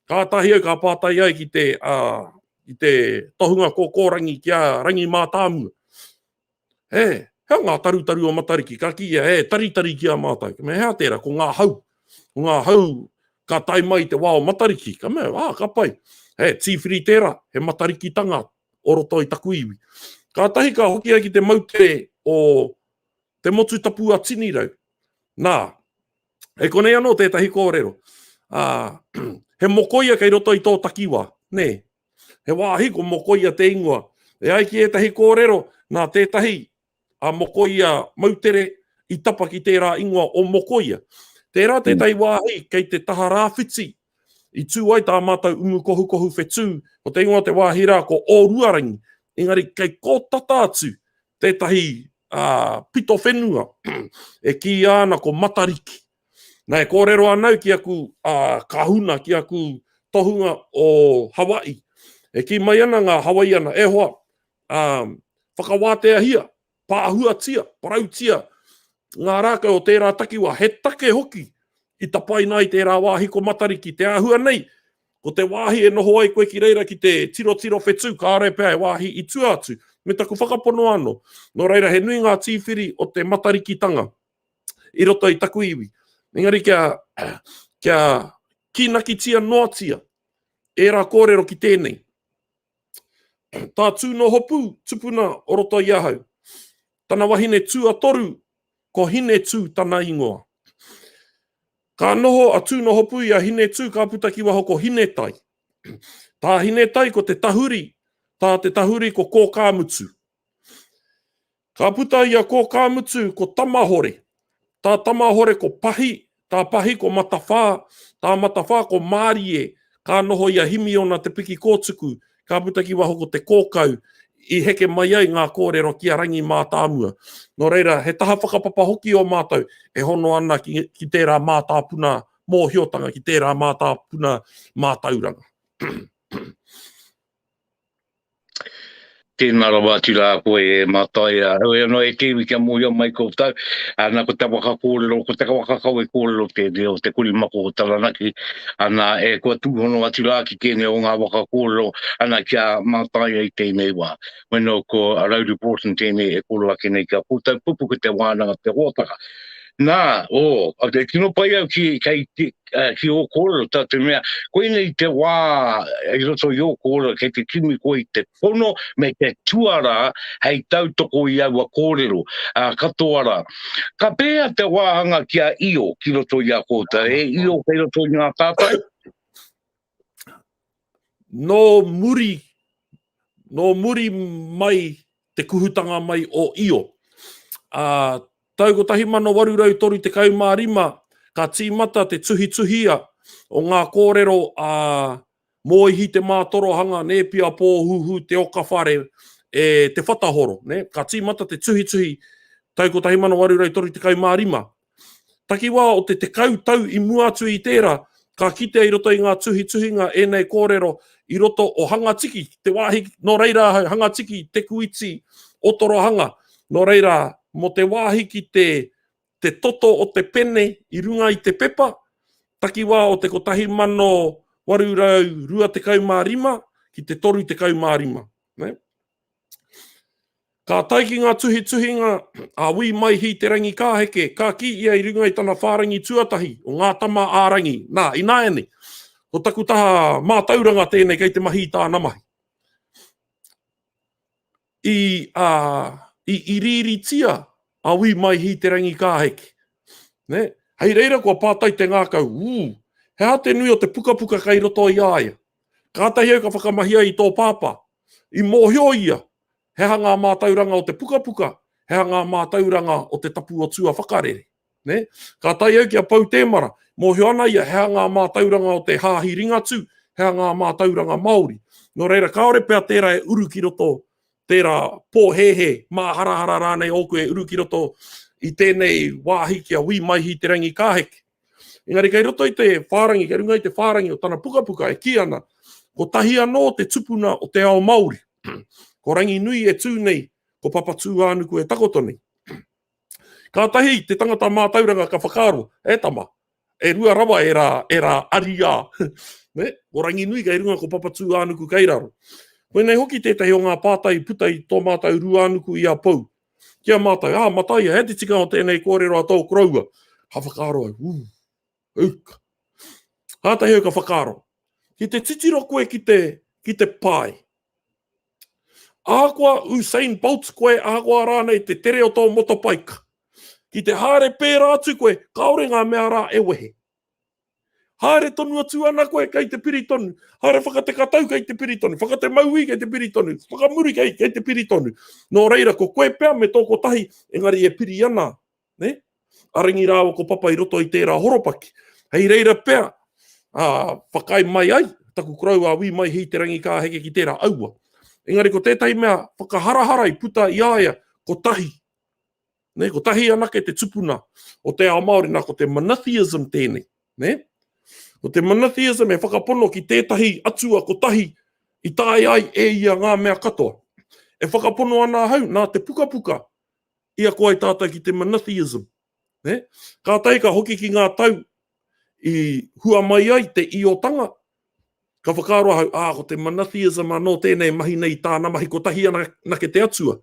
S2: Kātahi au ka pātai ai ki te, uh, ki te tohunga kōkōrangi ki a Rangi Mātāmua. He, hea ngā tarutaru o Matariki? Ka kīia, he taritari ki a mātou. Ka mea, hea tērā, ko ngā hau. Ko ngā hau ka tae mai i te wā o Matariki. Ka mea, ā, ka pai. He, tīwhiri tērā, he Matarikitanga o roto i taku iwi. Kātahi ka hoki ai ki te moutere o Te Motu Tapu a Tinirau. Nā, hei konei anō tētahi kōrero. Ā, he mokoia kei roto i tō takiwā, nē? He wāhi ko Mokoia te ingoa. E ai ki ētahi kōrero, nā tētahi a Mokoia moutere i tapa ki tērā ingoa o Mokoia. Tērā tētahi wāhi kei te taha rāwhiti i tū ai tā mātou umu kohukohu whetū, ko te ingoa o te wāhi rā ko Ōruarangi, engari kei kō tata atu tētahi pito whenua e kīia ana ko Matariki. Nā, e kōrero ana au ki aku kahuna, ki aku tohunga o Hawaii. E kī mai ana ngā Hawaiiana, e hoa, whakawāteahia, pāhuatia, parautia ngā rākau o tērā takiwā, he take hoki i tapaina ai tērā wāhi ko Matariki. Te āhua nei, ko te wāhi e noho ai koe ki reira ki te tirotiro whetū, kāore pea he wāhi i tua atu, me taku whakapono anō. Nō reira, he nui ngā tīwhiri o te Matarikitanga i roto i taku iwi. Engari kia, kia kīnakitia noatia ērā kōrero ki tēnei. Tā Tūnohopu tupuna o roto i ahau. Tana wahine tuatoru ko Hinetū tana ingoa. Ka noho a Tūnohopu i a Hinetū ka puta ki waho ko Hinetai. Tā Hinetai ko te tahuri, tā te tahuri ko Kōkāmutu. Ka puta i a Kōkāmutu ko Tamahore, tā Tamahore ko Pahi, tā Pahi ko Matawhā, tā Matawhā ko Mārie, ka noho i a Himiona Te Piki Kōtuku, ka puta ki waho ko Te Kōkau, i heke mai ai ngā kōrero ki a Rangi Mātāmua. Nō reira, he taha whakapapa hoki ō mātou e hono ana ki, ki tērā mātāpuna mōhiotanga, ki tērā mātāpuna mātauranga.
S1: Tēnā rawa atu rā koe e Mataia. Heoi anō e te iwi kia mōhio mai koutou, ana ko te waka kōrero, ko te waka kawe kōrero tēnei o te Korimako o Taranaki, ana e kua tūhono atu rā ki tēnei o ngā waka kōrero, ana ki a Mataia i tēnei wā. Weno ko Rauru Broughton tēnei e kōrero ake nei ki a koutou, pupuku te wānanga te hōtaka. Nā, o, oh, tino pai au ki, kei, ki ō kōrero, tā te mea, koinei te wā i roto i ō kōrero, kei te kimi koe i te pono me te tuarā hei tautoko i aua kōrero, uh, katoa rā. Ka pēhea te wāhanga ki a Io ki roto i a koutou? E Io kei roto i ngā tātai?
S2: Nō muri, nō muri mai te kuhutanga mai o Io. Uh, tau 1835 ka tīmata te tuhituhia o ngā kōrero a Mōihi Te Mātorohanga, Nēpia Pōhuhu, Te Okawhare, e Te Whatahoro. Ne? Ka tīmata te tuhituhi tau 1835. Takiwā o te 10 tau i mua atu i tērā, ka kitea i roto i ngā tuhituhinga ēnei kōrero i roto o Hangatiki, te wāhi nō reira ahau, Hangatiki, Te Kuiti, Otorohanga. Nō reira, mō te wāhi ki te, te toto o te pene i runga i te pepa, takiwā o te 1825 ki te 35. Ne? Ka tae ki ngā tuhituhinga a Wī Maihi Te Rangikāheke, ka kī ia i runga i tana whārangi tuatahi o Ngā Tama ā Rangi, nā, ināianei, ko taku taha mātauranga tēnei kei te mahi i tāna mahi. I, ā, i iriiritia a Wī Maihi Te Rangikāheke. Nē? Hei reira kua pātai te ngākau, ū, he aha te nui o te pukapuka kei roto i a ia? Kātahi au ka whakamahia i tō pāpā. I mōhio ia he aha ngā mātauranga o te pukapuka, he aha ngā mātauranga o te tapu o tua whakarere. Ne? Ka tae au ki a Pou Tēmara, mōhio ana ia he aha ngā mātauranga o te hāhi Ringatū, he aha ngā mātauranga Māori. Nō reira, kāore pea tērā e uru ki roto, tērā pōhēhē, māharahara rānei ōku e uru ki roto i tēnei wāhi ki a Wī Maihi Te Rangikāheke. Engari kei roto i te whārangi, kei runga i te whārangi o tana pukapuka e kī ana, kotahi anō te tupuna o te ao Māori. Ko Ranginui e tū nei, ko Papatūānuku e takoto nei. Kātahi te tangata mātauranga ka whakaaro, e tama, e rua rawa ērā, ērā ariā, ne? Ko Ranginui kei runga, ko Papatūānuku kei raro. Koinei hoki tētahi o ngā pātai i puta i tō mātou ruānuku i a Pou. Ki a mātou, ā, Mataia, he te tikanga o tēnei kōrero a tō koroua? Ka whakaaro au, ū, uk. Kātahi au ka whakaaro, ki te titiro koe ki te, ki te pae, ahakoa Usain Bolt koe, ahakoa rānei te tere o tō motopaika, ki te haere pērā atu koe, kāore ngā mea rā e wehe. Haere tonu atu ana koe, kei te piri tonu. Haere whakatekatau, kei te piri tonu. Whakatemauī, kei te piri tonu. Whakamuri, kei, kei te piri tonu. Nō reira, ko koe pea me tō kotahi, engari e piri ana, ne? A Rangi rāua ko Papa i roto i tērā horopaki. Hei reira pea, ā, whakaae mai ai taku koroua a Wī Maihi Te Rangikāheke ki tērā aua. Engari ko tētahi mea whakaharahara i puta i a ia, kotahi Ne, kotahi anake te tupuna o te ao Māori, nā ko te monotheism tēnei. Ne? Ko te monotheism e whakapono ki tētahi atua kotahi i taea ai e ia ngā mea katoa. E whakapono ana ahau nā te pukapuka i ako ai tātou ki te monotheism. Ne? Kātahi ka hoki ki ngā tau i hua mai ai te iotanga, Ka whakaaro ahau, ā, ko te monotheism anō tēnei mahi nei i tāna mahi kotahi anake te Atua.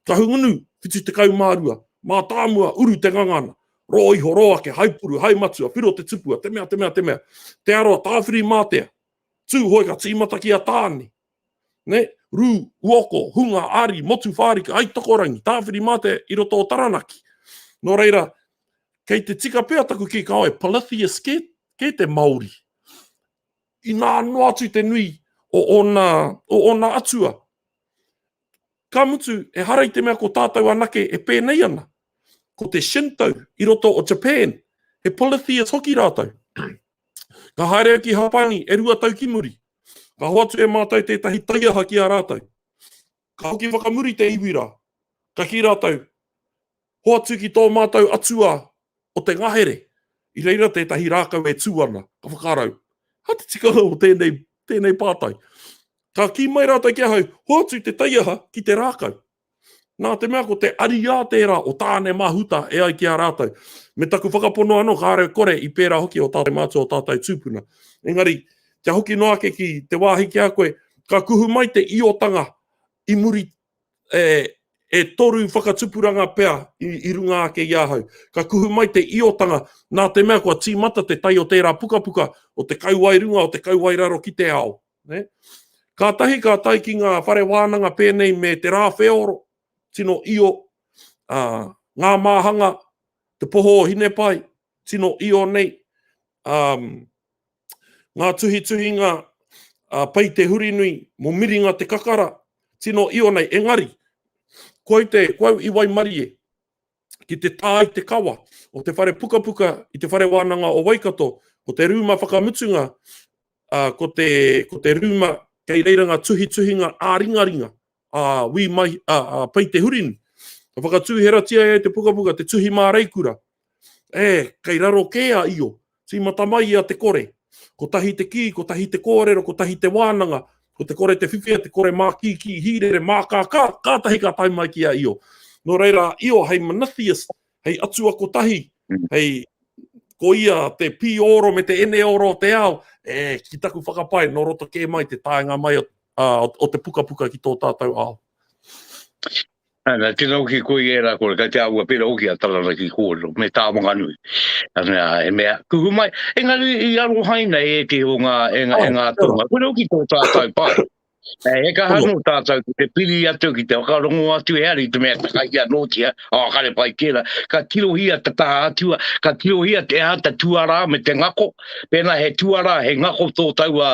S2: Kahungunu, 72, mātāmua, uru te ngangana, rō iho, rō ake, haipuru, haimatua, whiro te tupua, te mea, te mea, te mea. Te Arawa, Tāwhirimātea, Tūhoe ka tīmata ki a Tāne, ne? Rū, Uoko, Hunga, Ari, Motu Whārika, Aitokorangi, Tāwhirimātea i roto o Taranaki. Nō reira, kei te tika pea taku kī kāo e polytheist kē, kē te Māori. Inā noa atu te nui o ōna, o ōna atua. Ka mutu, ehara i te mea ko tātou anake e pēnei ana. Ko te Shinto i roto o Japan, he polytheist hoki rātou. Ka haere au ki Hapani e rua tau ki muri. Ka hoatu e mātou tētahi taiaha ki a rātou. Ka hoki whakamuri te iwi rā. Ka kī rātou, Hoatu ki tō mātou atua o te ngahere, i reira tētahi rākau e tū ana, ka whakarau. Ha te tikanga o tēnei, tēnei pātai. Ka kī mai rātou ki ahau, hoatu te taiaha ki te rākau. Nā te mea ko te ariā tērā o Tāne Mahuta e ai ki a rātou. Me taku whakapono anō, kāre kore i pērā hoki o tātou mātua, o tātou tūpuna. Engari, kia hoki noa ake ki te wāhi ki a koe, ka kuhu mai te iotanga i muri e, e toru whakatupuranga pea i, i runga ake i ahau. Ka kuhu mai te iotanga, nā te mea kua tīmata te tai o tērā pukapuka, o te kauae runga, o te kauae raro ki te ao. Ne? Kātahi ka tae ki ngā whare wānanga pēnei me Te Rāwheoro, tino io, ā, ngā māhanga, te poho o Hinepai, tino io nei, ā, ngā tuhituhinga a Pei Te Hurinui mō Miringa Te Kakara, tino io nei, engari, ko au te, ko au i waimarie ki te tā i te kawa o te whare pukapuka i te whare wānanga o Waikato, ko te rūma whakamutunga, ā, ko te, ko te rūma kei reira ngā tuhituhinga ā-ringaringa, a Wī Mai, a, a Pei Te Hurinui. Ka whakatūheratia e te pukapuka te tuhi māreikura. E, kei raro kē a Io. Tīmata mai i a Te Kore. Kotahi te kī, kotahi te kōrero, kotahi te wānanga, ko te kore te whiwhia, te kore mākīkī, hīrere, mākākā, kātahi ka tae mai ki a Io. Nō reira, a Io hei monotheist, hei atua kotahi, mm. hei ko ia te pīoro me te eneoro o te ao, e, ki taku whakapae, nō roto kē mai te taenga mai o, uh, o te pukapuka ki tō tātou ao.
S1: Ana, tēnā hoki koe i ērā kore, kei te āhua pērā hoki a Taranaki kōrero, me tā Wanganui. Ana, he mea kuhu mai, engari i arohaina e ētehi o ngā, e ngā, e ngā tonga. Koe hoki tō tātou pai. E, he kaha nō tātou ki te piri atu, ki te whakarongo atu, e ari te mea takahi anōtia, oh, kare pai tērā. Ka tirohia te taha atua, ka tirohia te aha te tuarā me te ngako, Pēnā he tuarā, he ngako tō taua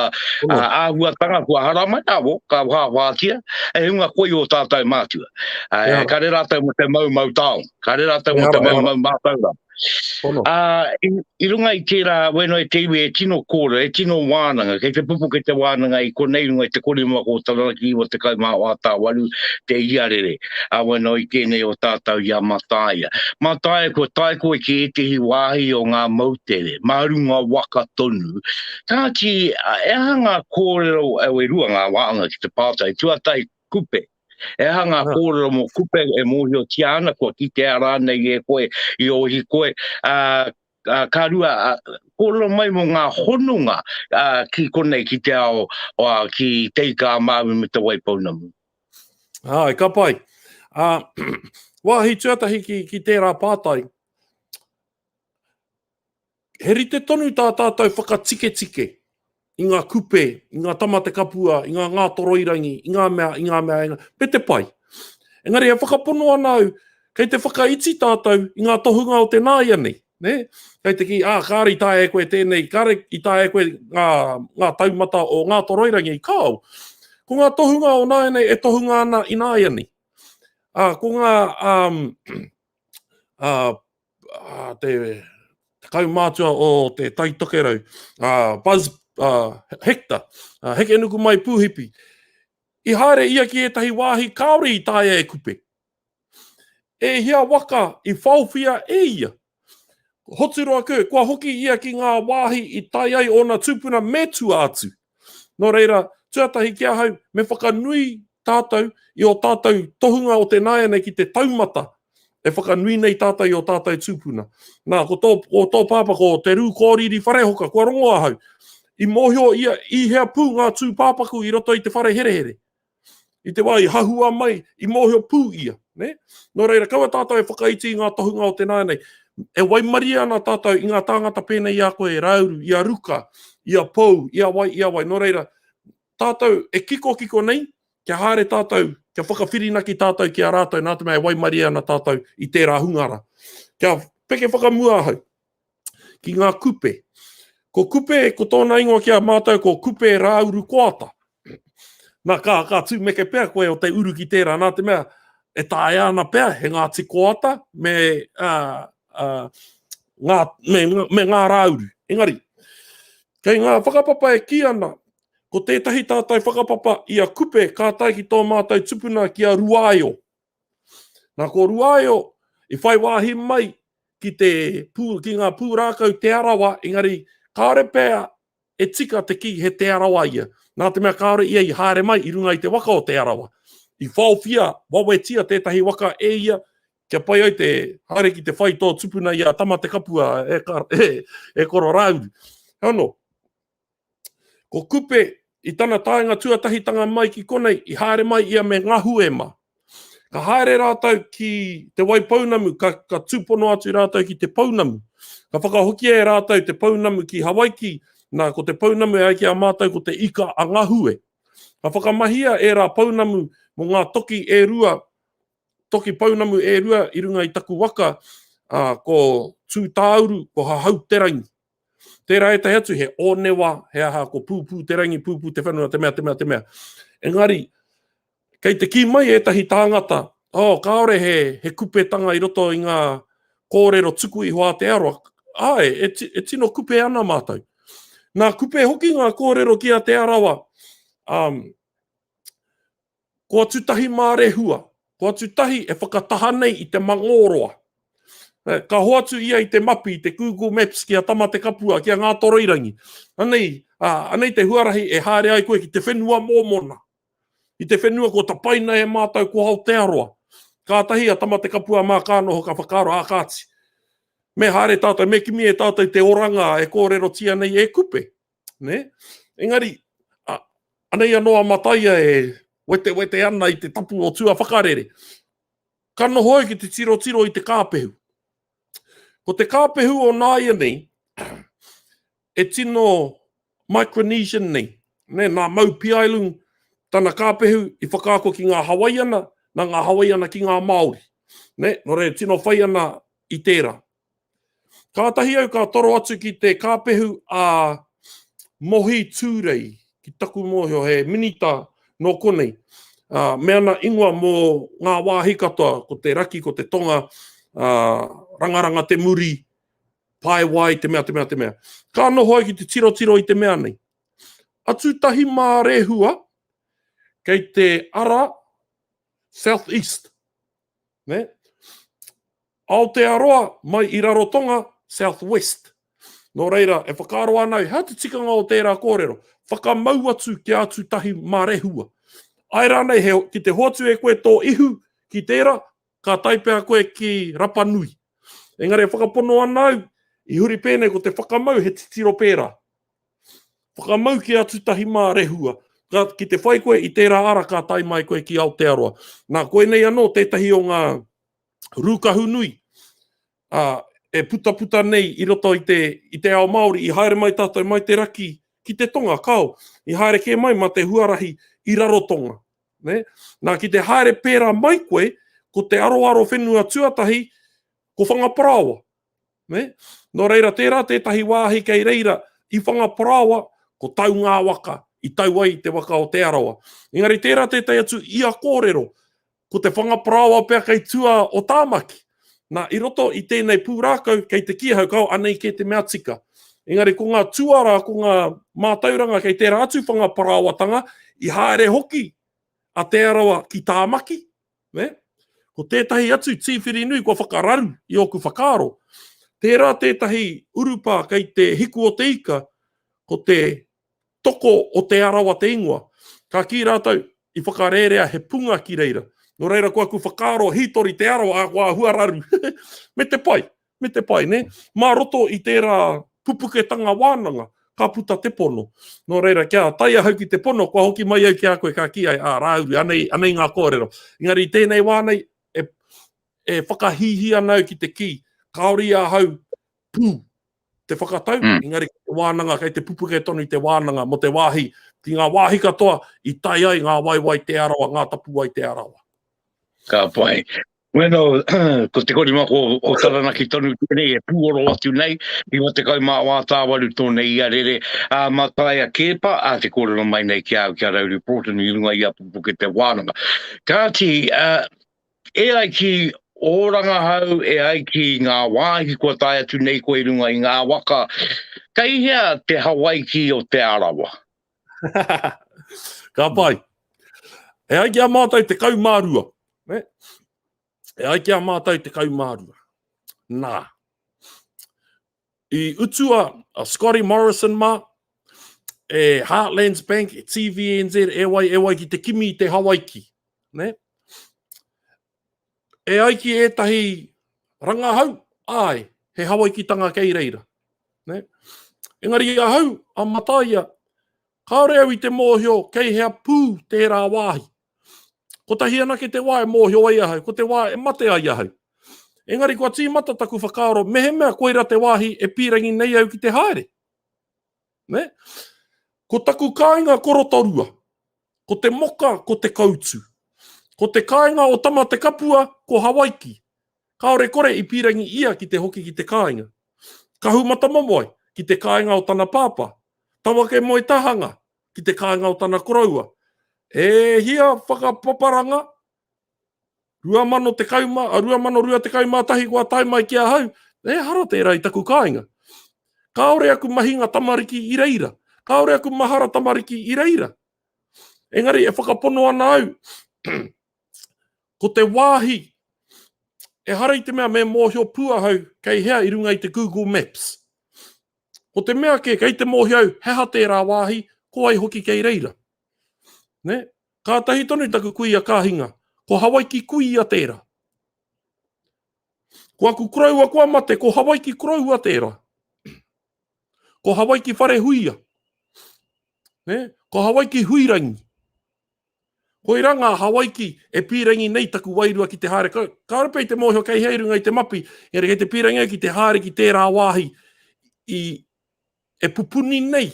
S1: āhuatanga kua haramai, awo, ka whāwhātia, e hunga koi o tātou mātua. E, kare rātou mo te maumau taonga, kare rātou mo te maumau mātauranga. Ā, i, i runga i tērā, weno e te iwi e tino kōrero, e tino wānanga, kei te pupuke te wānanga i konei runga i te korimako o Taranaki 94 te iarere. A weno i tēnei o tātou i a Mataia. Mataia, kua tae koe ki ētehi wāhi o ngā moutere, mā runga waka tonu. Kāti, e aha ngā kōrero, e rua ngā wāanga ki te pātai, tuatahi, Kupe. E aha ngā kōrero mō Kupe e mōhiotia ana, kua kitea rānei e koe i ō hikoi, ā, ka rua, kōrero mai mō ngā hononga ki konei, ki te ao, ki Te Ika-a-Māui me Te Waipounamu.
S2: Āe, ka pai. Ā, wāhi tuatahi ki, ki tērā pātai, he rite tonu tā tātou whakatiketike i ngā kupe, i ngā tama te kapua, i ngā ngātoroirangi, i ngā mea, i ngā mea, i ngā... me te pai. Engari e whakapono ana au, kei te whakaiti tātou i ngā tohunga o te nāianei. Nē? Kei te kī, ā, kāre i taea e koe tēnei, kāre i taea e koe ngā, ngā taumata o Ngātoroirangi, kāo. Ko ngā tohunga o nāianei e tohunga ana ināianei. Ā, ko ngā, um, ā, ā, te, te kaumātua o te Tai Tokerau, ā, Buzz, ā, Hector, ā, Hekenukumai Pūhipi, i haere ia ki ētahi wāhi kāore i taea e Kupe. E hia waka i whaowhia e ia? Hoturoa Kirk, kua hoki ia ki ngā wāhi i tae ai ōna tūpuna me tua atu. Nō reira, tuatahi ki ahau, me whakanui tātou i ō tātou tohunga o te nāianei ki te taumata e whakanui nei tātou i ō tātou tūpuna. Nā, ko tō, ko tō pāpā, ko Te Rū Kōriri Wharehoka, kua rongo ahau. I mōhio ia i hea pū ngā tūpāpaku i roto i te whare herehere. I te wā i hahua mai, i mōhio pū ia. Ne? Nō reira, kaua tātou e whakaiti i ngā tohunga o te nāianei. E waimarie ana tātou i ngā tāngata pēnei i a koe, Rāuru, i a Ruka, i a Pou, i a wai, i a wai. Nō reira, tātou e kikokiko nei, kia haere tātou, kia whakawhirinaki tātou ki a rātou, nā te mea e waimarie ana tātou i tērā hunga rā. Kia peke whakamua ahau. ki ngā kupe. Ko Kupe, ko tōna ingoa ki a mātou, ko Kupe Rāuru Koata. Nā, ka, ka tūmeke pea koe o te uru ki tērā, nā te mea, e taea ana pea he Ngāti Koata me, uh, uh, ngā, me, me ngā rāuru. Engari, kei ngā whakapapa e kī ana, ko tētahi tātai whakapapa i a Kupe ka tae ki tō mātou tupuna ki a Ruaio. Nā, ko Ruaio i whai wāhi mai ki te pū, ki ngā pūrākau Te Arawa, engari kāore pea e tika te kī he Te Arawa ia, nā te mea kāore ia i haere mai i runga i te waka o Te Arawa. I whaowhia wawetia tētahi waka e ia kia pai ai te haere ki te whai tō tupuna i a Tamatekapua e, e, e Koro Rāuru. Heoi anō, Ko Kupe, i tana taenga tuatahitanga mai ki konei, i haere mai ia me Ngahue ma. Ka haere rātou ki Te Waipounamu, ka, ka tūpono atu rātou ki te pounamu. Ka whakahokia e rātou te pounamu ki Hawaiki, nā, ko te pounamu e ai ki a mātou ko te ika a Ngahue. Ka whakamahia ērā pounamu mō ngā toki e rua, toki pounamu e rua i runga i taku waka, ā, ko Tūtāuru, ko Hahauterangi. Tērā ētahi atu he ōnewa, he aha, ko pūpū te rangi, pūpū te whenua, te mea, te mea, te mea. Engari, kei te kī mai ētahi tāngata, oh, kāore he, he kupetanga i roto i ngā kōrero tuku iho a Te Arawa. Āe, e, e tino kupe ana mātou. Nā kupe hoki ngā kōrero ki a Te Arawa, um, Ko Atutahi Mārehua, ko Atutahi e whakataha nei i te Mangōroa. Ka hoatu ia i te mapi, i te Google Maps ki a Tamatekapua, ki a Ngātoroirangi. Anei, anei te huarahi e haere ai koe ki te whenua mōmona. I te whenua kua tapaina e mātou ko Aotearoa. Kātahi a Tamatekapua mā ka noho ka whakaaro, ā kāti. Me haere tātou, me kimi e tātou te oranga e kōrerotia nei e Kupe. Ne? Engari, a, anei anō a Mataia e wetewete ana i te tapu o tua whakarere. Ka noho au ki te tirotiro i te kāpehu. Ko te kāpehu o nāianei, e tino Micronesian nei, nē, nā Mau Piailug tana kāpehu i whakaako ki ngā Hawaiana, nā ngā Hawaiana ki ngā Māori. Nē, nō reira, tino whai ana i tērā. Kātahi au ka toro atu ki te kāpehu a Mohi Tūrei, ki taku mōhio, he minita nō konei, ā, me ana ingoa mō ngā wāhi katoa, ko te raki, ko te tonga, ā, rangaranga te muri, paewai, te mea, te mea, te mea. Ka noho au ki te tirotiro i te mea nei. Atu tahi mā Rehua, kei te ara South East, ne? Aotearoa mai i Rarotonga, South West. Nō reira, e whakaaro ana au, hea te tikanga o tērā kōrero? Whakamau atu kia atu tahi mā Rehua. Āe rānei, he, ki te hoatu e koe tō ihu ki tērā, ka tae pea koe ki Rapanui. Engari e whakapono ana au, i huri pēnei ko te whakamau he titiro pērā. Whakamau ki Atutahi mā Rehua. Ka, ki te whai koe i tērā ara ka tae mai koe ki Aotearoa. Nā, koinei anō tētahi o ngā rūkahu nui ā, e putaputa nei i roto i te, i te ao Māori. I haere mai tātou mai te raki ki te tonga, kao, i haere kē mai mā te huarahi i Rarotonga. Ne? Nā, ki te haere pērā mai koe, ko te aroaro whenua tuatahi, ko Whangaparaoa. Ne? Nō reira, tērā tētahi wāhi kei reira i Whangaparaoa, ko Taungāwaka, i tau ai te waka o Te Arawa. Engari tērā tētahi atu ia kōrero, ko te Whangaparaoa pea kei tua o Tāmaki. Nā, i roto i tēnei pūrākau, kei te kī ahau, kao, anei kē te mea tika. Engari ko ngā tuara, ko ngā mātauranga kei tērā atu Whangaparaoatanga, i haere hoki a Te Arawa ki Tāmaki, ne? Ko tētahi atu tīwhiri nui kua whakararu i ōku whakaaro. Tērā tētahi urupā kei te hiku o te ika, ko te Toko o Te Arawa te ingoa. Ka kī rātou, i whakarērea he punga ki reira. Nō reira ko aku whakaaro hītori Te Arawa, ā, kua āhua raru. Me te pai, me te pai, nē? Mā roto i tērā pupuketanga wānanga, ka puta te pono. Nō reira, kia tae ahau ki te pono, kua hoki mai au ki a koe, ka kī ai, ā, Rāuru, anei, anei ngā kōrero. Engari i tēnei wā nei, e, e whakahīhī ana au ki te kī, kāore i ahau pū te whakatau, mm. engari te wānanga, kei te pupuke tonu te wānanga mō te wāhi, ki ngā wāhi katoa i tae ai ngā waewae Te Arawa, ngā tapuwae Te Arawa.
S1: Ka pai. Bueno, ko te korimako o Taranaki tonu tēnei e pūoro atu nei, 94 tāwaru tōna ia rere, ā, Mataia Keepa, ā, te kōrero mai nei ki a au, ki a Rauru Broughton i runga i a Pupuke te wānanga. Kāti, ā, e ai ki ō rangahau, e ai ki ngā wāhi kua tae atu nei koe i runga i ngā waka, kei hea te Hawaiki o Te Arawa?
S2: Ka pai. E ai ki a mātou 12. Ne? E ai ki a mātou 12. Nā. I utua a Scotty Morrison mā, e Heartlands Bank, e TVNZ, e wai, e wai ki te kimi i te Hawaiki. Ne? E ai ki ētahi rangahau, āe, he Hawaikitanga kei reira. Ne? Engari ahau, a Mataia, kāore au i te mōhio kei hea pū tērā wāhi. Kotahi anake te wā e mōhio ai ahau, ko te wā e mate ai ahau. Engari kua tīmata taku whakaaro mehemea koira te wāhi e pīrangi nei au ki te haere. Ne? Ko taku kāinga ko Rotorua. Ko te moka ko Te Koutu. Ko te kāinga o Tamatekapua ko Hawaiki. Kāore kore i pīrangi ia ki te hoki ki te kāinga. Kahumatamomoe, ki te kāinga o tana pāpā. Tawakemoetahanga, ki te kāinga o tana koroua. E hia whakapaparanga 2010, 2021 kua tae mai ki ahau, ehara tērā i taku kāinga. Kāore aku mahinga tamariki i reira. Kāore aku mahara tamariki i reira. Engari e whakapono ana au, ko te wāhi, ehara i te mea me mōhio pū ahau kei hea i runga i te Google Maps. Ko te mea kē, kei te mōhio au he aha tērā wāhi, ko wai hoki kei reira. Ne? Kātahi tonu taku kuia ka hinga. Ko Hawaiki kuia tērā. Ko aku koroua kua mate, ko Hawaiki koroua tērā. Ko Hawaiki wharehuia. Ne? Ko Hawaiki huirangi. Koirā ngā Hawaiki e pīrangi nei taku wairua ki te haere. Kāore pea i te mōhio kei hea i runga i te mapi, engari kei te pīrangi au ki te haere ki tērā wāhi i e pupuni nei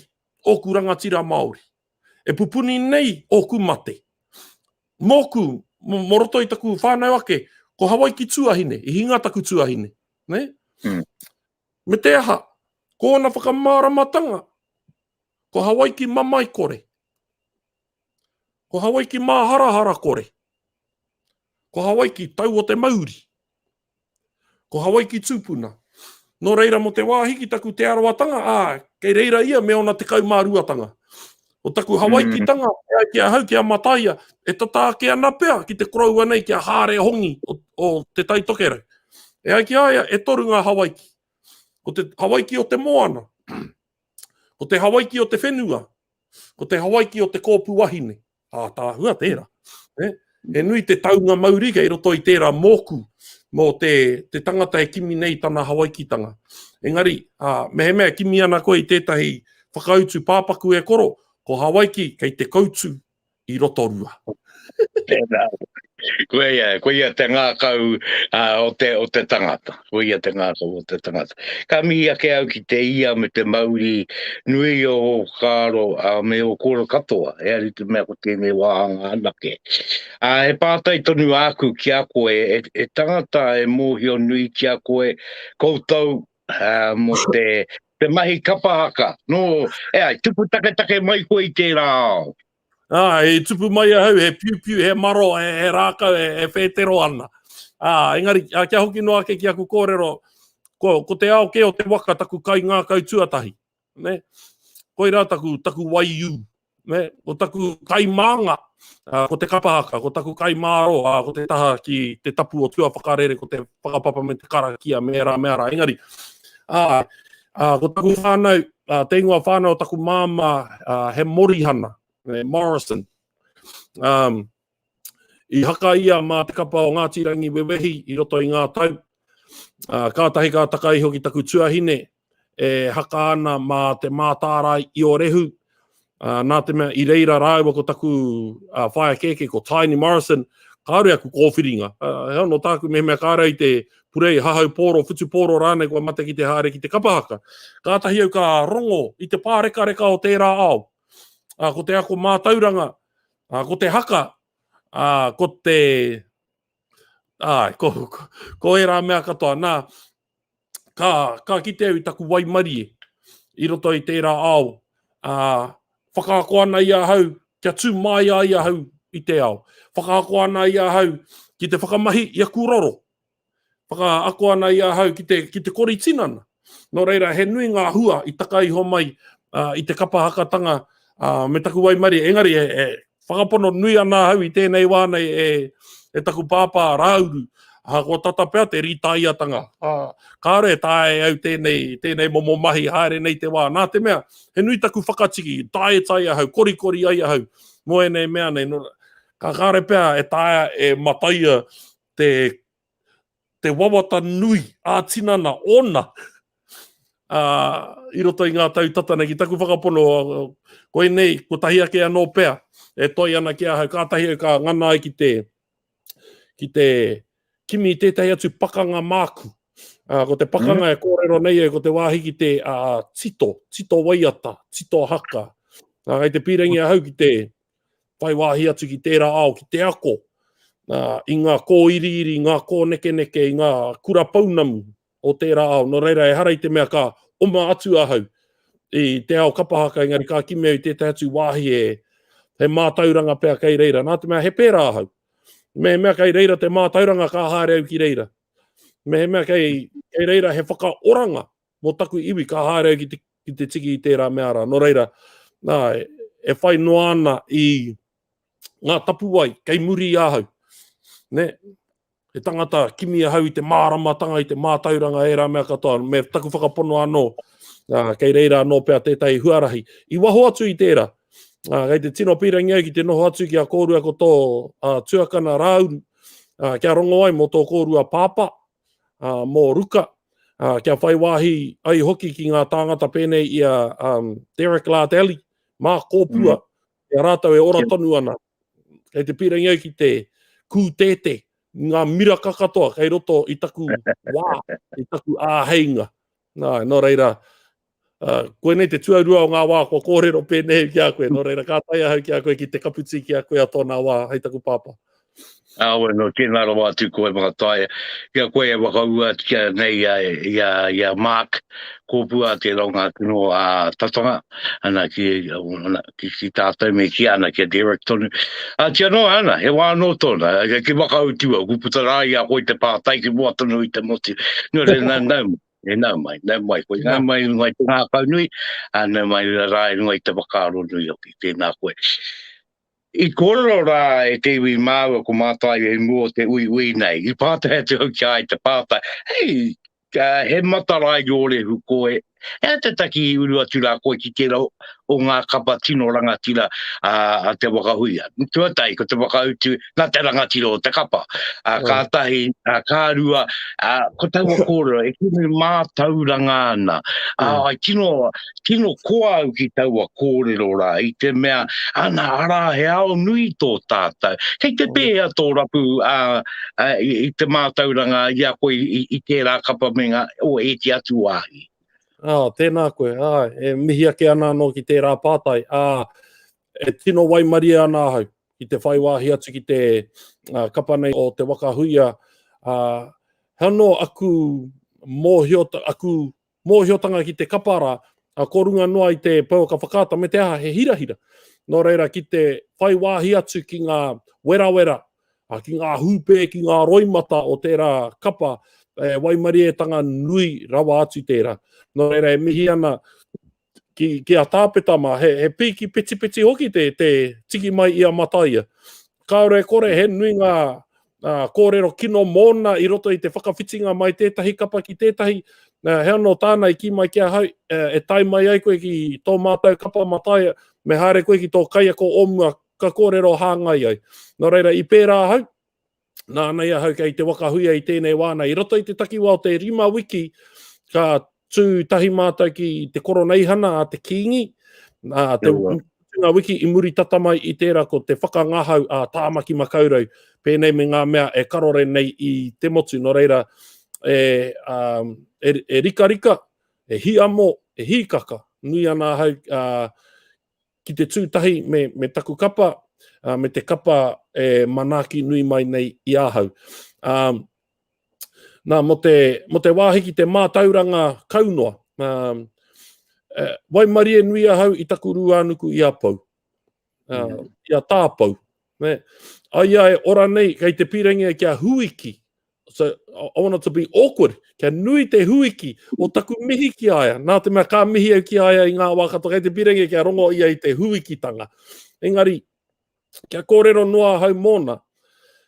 S2: ōku rangatira Māori. E pupuni nei ōku mate. Mōku, mō roto i taku whānau ake, ko Hawaiki tuahine, i hinga taku tuahine. Ne? Mm. Me te aha, ko ōna whakamāramatanga, ko Hawaiki mamae kore. Ko Hawaiki māharahara kore. Ko Hawaiki tau o te mauri. Ko Hawaiki tūpuna. Nō reira mō te wāhi ki taku Te Arawatanga, ā, kei reira ia me ōna 12-tanga. Ko taku Hawaikitanga, e ai ki ahau, ki a Mataia, e tata ake ana pea ki te koroua nei ki a Hāre Hongi o, o Te Tai Tokerau. E ai ki a ia, e toru ngā Hawaiki. Ko te Hawaiki o te moana, ko te Hawaiki o te whenua, Ko te Hawaiki o te kōpū wahine. Ātaahua tērā. Eh? He nui te taunga mauri kei roto i tērā mōku, mō te, te tangata e kimi nei tana Hawaikitanga. Engari, ā, mehemea e kimi ana koe i tētahi whakautu pāpaku e koro, ko Hawaiki kei te koutu i Rotorua.
S1: Tēnā. Koia, koia te ngākau uh, o, te, o te tangata. Koia te ngākau o te tangata. Ka mihi ake au ki te ia me te mauri nui o ō whakaaro uh, me ō kōrero katoa. E ari te mea ko tēnei wāhanga anake. Uh, he pātai tonu āku ki a koe, e, e tangata e mōhio nui ki a koe, koutou uh, mō te, te mahi kapa haka. Nō, e ai, tupu taketake mai koe i tērā ao.
S2: Ā, i tupu mai ahau, he piupiu, he maro, he, he rākau, he, he whētero ana. Ā, engari, ā, kia hoki noa ake ki aku kōrero, ko, ko te ao kē o te waka taku kaingākau tuatahi. Ne? Koirā taku, taku waiū. Ne? Ko taku kaimānga, ā, ko te kapa haka, ko taku kaimāro, ā, ko te taha ki te tapu o tuawhakarere, ko te whakapapa me te karakia, me ērā mea rā. Engari, ā, ā, ko taku whānau, ā, te ingoa whānau o taku māmā, ā, he Morihana, he Morrison. Um, i haka ia mā te kapa o Ngāti Rangiwewehi i roto i ngā tau. Ā, kātahi ka taka iho ki taku tuahine e haka ana mā te mātārae i Ōrehu, ā, nā te mea i reira rāua ko taku ā, whaea kēkē, ko Tiny Morrison, kāore aku kōwhiringa. Ā, he ono tāku mehemea kāore i te purei hahau pōro, whutupōro rānei kua mate ki te haere ki te kapa haka. Kātahi au ka rongo i te pārekareka o tērā ao. Ā, ko te ako mātauranga, ā, ko te haka, ā, ko te... Āe, ko, ko, ko ērā mea katoa. Nā, ka, ka kite au i taku waimarie i roto i tērā ao, ā, whakaako ana i ahau kia tū māia ai ahau i te ao. Whakaako ana i ahau ki te whakamahi i aku roro. Whakaako ana i ahau ki te, ki te kori tinana. Nō reira, he nui ngā hua i taka iho mai uh, i te kapa hakatanga uh, me taku waimarie. Engari, e, e, Whakapono nui ana ahau i tēnei wā nei e, e taku pāpā Rāuru, ahakoa tata pea te rītaiatanga, ā, kāore e taea e au tēnei, tēnei momo mahi haere nei te wā, nā te mea, he nui taku whakatiki, diet ai ahau, korikori ai ahau mō ēnei mea nei, nō, ka kāore pea e taea e Mataia te te wawata nui ā-tinana ōna ā, i roto i ngā tau tata nei, ki taku whakapono, koinei, kotahi ake anō pea e toi ana ki ahau, kātahi au ka ngana ai ki te, ki te kimi i tētahi atu pakanga māku. Ā, ko te pakanga mm. e kōrero nei au, ko te wāhi ki te ā, tito, tito waiata, tito haka. Ā, kei te pīrangi ahau ki te whai wāhi atu ki tērā ao, ki te ako uh, i ngā kōiriiri, ngā kōnekeneke, i ngā kura pounamu o tērā ao. Nō reira, ehara i te mea ka oma atu ahau i te ao kapa haka, engari ka kimi au i tētahi atu wāhi e, he mātauranga pea kei reira. Nā te mea, he pērā ahau. Mehemea kei reira te mātauranga, ka haere au ki reira. Mehemea kei, kei reira he whakaoranga mō taku iwi, ka haere au ki te, ki te tiki i tērā mea rā. Nō reira, nā, e whai noa ana i ngā tapuwae kei muri i ahau. Ne? He tangata kimi ahau i te māramatanga, i te mātauranga, ērā mea katoa. Me taku whakapono anō, ā, kei reira anō pea tētahi huarahi. I waho atu i tērā, ā, kei te tino pīrangi au ki te noho atu ki a kōrua ko tō ā, tuakana Rāuru, ā, kia rongo ai mō tō kōrua pāpā, ā, mō Ruka, ā, kia whai wāhi ai hoki ki ngā tāngata pēnei i a um, Derek Lardelli, mā Kōpua, mm. i a rātou e ora tonu ana. Kei te pīrangi au ki te kūtētē, ngā miraka katoa kei roto i taku wā, i taku āheinga. Nā, nō reira, uh, koinei te tuarua o ngā wā kua kōrero pēnei ki a koe, nō reira, ka tae ahau ki a koe ki te kaputi ki a koe a tōna wā hei taku pāpā.
S1: Awe, no, tēnā rawa atu koe Makataia. Kia koe e whakaua atu kia nei i a, i a, i a Mark, kōpua tērā o ngā tino a tatanga, ana ki, ana, ki, ki tātou me ki ana, ki a Derek tonu. A, tia noa ana, he wā anō tōna, ki whakautu au, ku puta rā i a koe te pātai ki mua tonu i te motu. Nō reira, nau, nau, e nau mai, nau mai, koe nau mai i runga i te ngākau nui, a nau mai rā i runga i te whakaaro nui hoki, tēnā koe. I kōrero rā e te iwi māua ko Mātaia i mua o te uiui nei, i pātai atu au ki a ia te pātai, hei, he matarae rōrehu koe, he aha te taki i uru atu rā koe ki tērā o ngā kapa tino rangatira a Te Waka Huia? Tuatahi, ko te whakautu, nā te rangatira o te kapa. Kātahi, ka rua, ko taua kōrero, e kimi mātauranga ana. Ā, tino, Tino koa au ki taua kōrero rā, i te mea, ana, arā, he ao nui tō tātou. Kei te pēhea tō rapu ā, ā, i, i te mātauranga i a koe i, i tērā kapa me ngā, o ēti atu wāhi?
S2: Ā, tēnā koe, āe, e mihi ake ana anō ki tērā pātai. Ā, e tino waimarie ana ahau ki te whai wāhi atu ki te uh, kapa nei o Te Waka Huia. Uh, he anō aku mōhio, aku mōhiotanga ki te kapa rā, ā, ko runga noa i te pouaka whakaata me te aha, he hirahira. Nō reira, ki te whai wāhi atu ki ngā werawera, ā, ki ngā hūpē, ki ngā roimata o tērā kapa, e waimarietanga nui rawa atu tērā. Nō reira, e mihi ana ki, ki a Tāpeta mā, he, he pīki petipeti hoki te, te tiki mai i a Mataia. Kāore e kore, he nui ngā uh, kōrero kino mōna i roto i te whakawhitinga mai tētahi kapa ki tētahi. Uh, he anō tāna i kī mai ki ahau, uh, e tae mai ai koe ki tō mātou kapa Mataia, me haere koe ki tō kaiako o mua, ka kōrero hāngai ai. Nō reira, i pērā ahau, nāna i ahau kei te waka huia i tēnei wā nei. I roto i te takiwā o te rima wiki, ka tū tahi mātou ki te koroneihana a te Kīngi, ā, te ngā wiki i muri tata mai i tērā ko te whakangahau a Tāmaki Makaurau, pēnei me ngā mea e karore nei i te motu. Nō reira, e, um, e, e rikarika, e hiamo, e hīkaka, nui ana ahau uh, ki te tū tahi me, me taku kapa, uh, me te kapa e manaaki nui mai nei i ahau. Um, nā, mō te, mō te wāhi ki te mātauranga kaunoa, um, eh, waimarie nui ahau i taku rūānuku i a Pou, uh, mm. i a Tāpou. Ne? Ai ia e ora nei, kei te pīrangi kia huiki So, I want it to be awkward. Kia nui te huiki o taku mihi ki a ia. Nā te mea ka mihi au ki a ia i ngā wā katoa. Kei te pirangi kia rongo ia i te huikitanga. Engari, kia kōrero noa ahau mōna.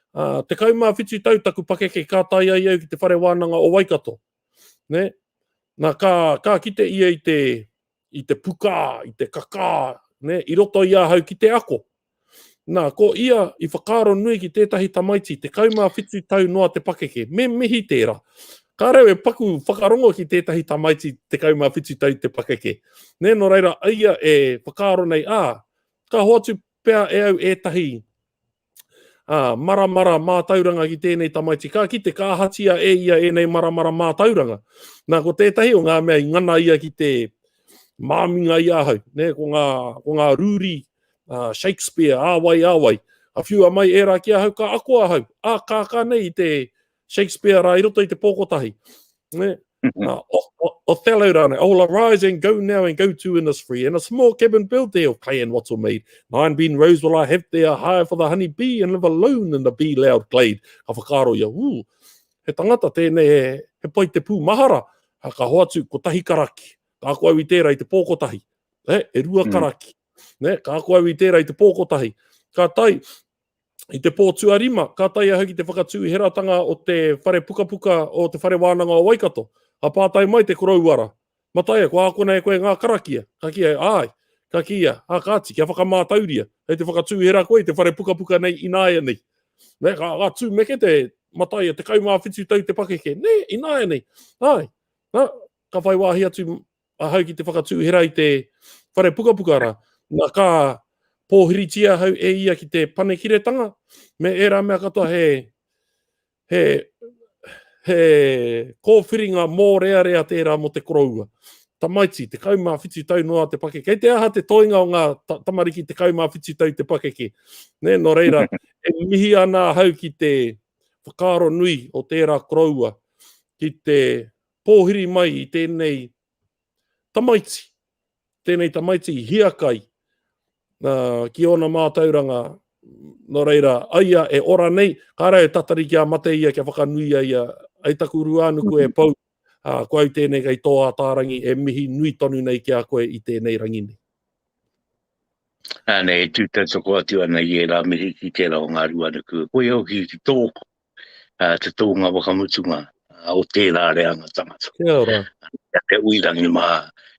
S2: Uh, 17 tau taku pakeke ka tae ai au ki te whare wānanga o Waikato. Ne? Nā, ka, ka kite ia i te, i te pukā, i te kakā, ne? i roto i ahau ki te ako. Nā, ko ia i whakaaro nui ki tētahi tamaiti, 17 tau noa te pakeke, me mihi tērā. Kāre e paku whakarongo ki tētahi tamaiti 17 tau te pakeke. Nē, nō reira, a ia e whakaaro nei, ā, ka hoatu pea e au ētahi ā, maramara mātauranga ki tēnei tamaiti. Ka kite, ka ahatia e ia ēnei maramara mātauranga. Nā, ko tētahi o ngā mea i ngana ia ki te māminga i ahau, nē, ko ngā, ko ngā rūri uh, Shakespeare, ā wai, ā wai. A whiua mai ērā ki ahau, ka ako ahau, ā kākā nei i te Shakespeare rā i roto i te pō kotahi. Ne? Uh, Othello rānei, I will arise and go now and go to Innisfree, and a small cabin built there of clay and wattle made. Nine bean rows will I have there, high for the honey bee, and live alone in the bee loud glade. Ka whakaaro ia, ū, he tangata tēnei, he, he pai te pū mahara, ka hoatu kotahi karaki. Ka ako au i tērā i te pō kotahi. E, e rua mm. karaki. Ne, ka ako au i tērā i te pō kotahi. Ka tae, i te pō tuarima, ka tae ahau ki te whakatūheratanga o te whare pukapuka o te whare wānanga o Waikato. Ka pātai mai te koroua rā, Mataia, kua ākona e koe ngā karakia? Ka kīia, āe. Ka kīia, ā kāti, kia whakamātauria. Hei te whakatūhera koe i te whare pukapuka nei ināianei. Ne, ka, ka tūmeke te Mataia, 17 tau te pakeke. Ne, ināianei. Āe. Na, ka whai wāhi atu ahau ki te whakatūhera i te whare pukapuka rā. Nā, ka pōhiritia ahau e ia ki te panekiretanga, me ērā mea katoa he, he, he kōwhiringa mōrearea tērā mō te koroua. Tamaiti, 17 tau noa te pakeke. Kei te aha te toenga o ngā tamariki 17 tau te pakeke. Nē, nō reira, e mihi ana ahau ki te whakaaro nui o tērā koroua ki te pōhiri mai i tēnei tamaiti, tēnei tamaiti hiakai ki ōna mātauranga, nō reira, aia e ora nei, kāre e tatari kia mate ia, kia whakanuia ia, ai taku ruānuku e pou, ā, ko au tēnei kei tō ātārangi e mihi nui tonu nei ki a koe i tēnei rangi nei.
S1: Ānei, e tū tautoko atu ana i ērā mihi ki tērā o ngā ruānuku. Koia hoki ki tōku, te tōnga whakamutunga o tērā reanga tangata.
S2: Kia ora.
S1: Kia te uirangi mā,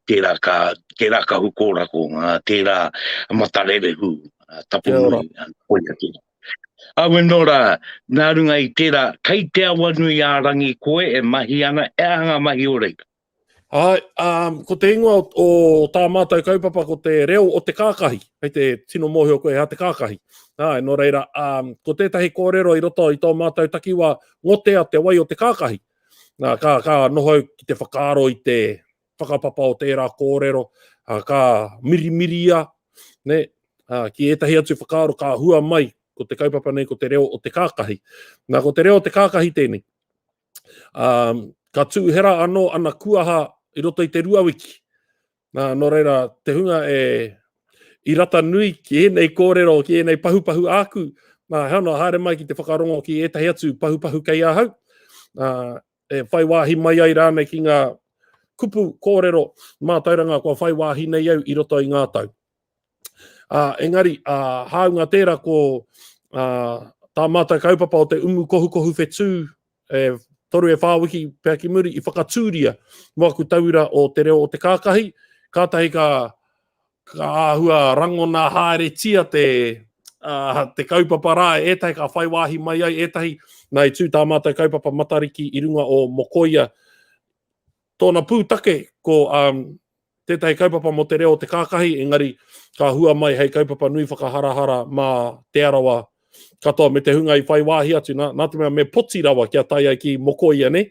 S1: tērā ka, tērā ka hukōrako, tērā matarerehu, tapu nui, koia tērā. Awe nō rā, nā runga i tērā, kei te Awanuiārangi koe e mahi ana, e aha ngā mahi o reira?
S2: Āe, um, ko te ingoa o, o tā mātou kaupapa ko te reo o te kākahi. Kei te tino mōhio koe hea te kākahi. Āe, nō reira, um, ko tētahi kōrero i roto i tō mātou takiwā, ngotea te wai o te kākahi. Nā, ka, ka noho au ki te whakaaro i te whakapapa o tērā kōrero, ā, ka mirimiria, nē, ā, ki ētahi atu whakaaro ka hua mai ko te kaupapa nei ko te reo o te kākahi. Nā, ko te reo o te kākahi tēnei. Um, ka tūhera anō ana kuaha i roto i te ruawiki. Nā, nō reira, te hunga e i rata nui ki ēnei kōrero, ki ēnei pahupahu āku, nā, he ono, haere mai ki te whakarongo ki ētahi atu pahupahu kei ahau, nā, e whai wāhi mai ai rānei ki ngā kupu kōrero mātauranga kua whai wāhi nei au i roto i ngā tau. Ā, engari, ā, hāunga tērā ko ā, tā mātou kaupapa o te umu kohukohu whetū, e toru e whā wiki pea ki muri, i whakatūria mō aku tauira o te reo o te kākahi, kātahi ka, ka āhua rangona haeretia te, ā, te kaupapa rā e ētahi ka whai wāhi mai ai ētahi, nā i tū tā mātou kaupapa Matariki i runga o Mokoia. Tōna pūtake ko um, tētahi kaupapa mō te reo o te kākahi, engari ka hua mai hei kaupapa nui whakaharahara mā Te Arawa katoa me te hunga i whai wāhi atu, nā, nā te mea me poti rawa kia tae ai ki Mokoia, nē?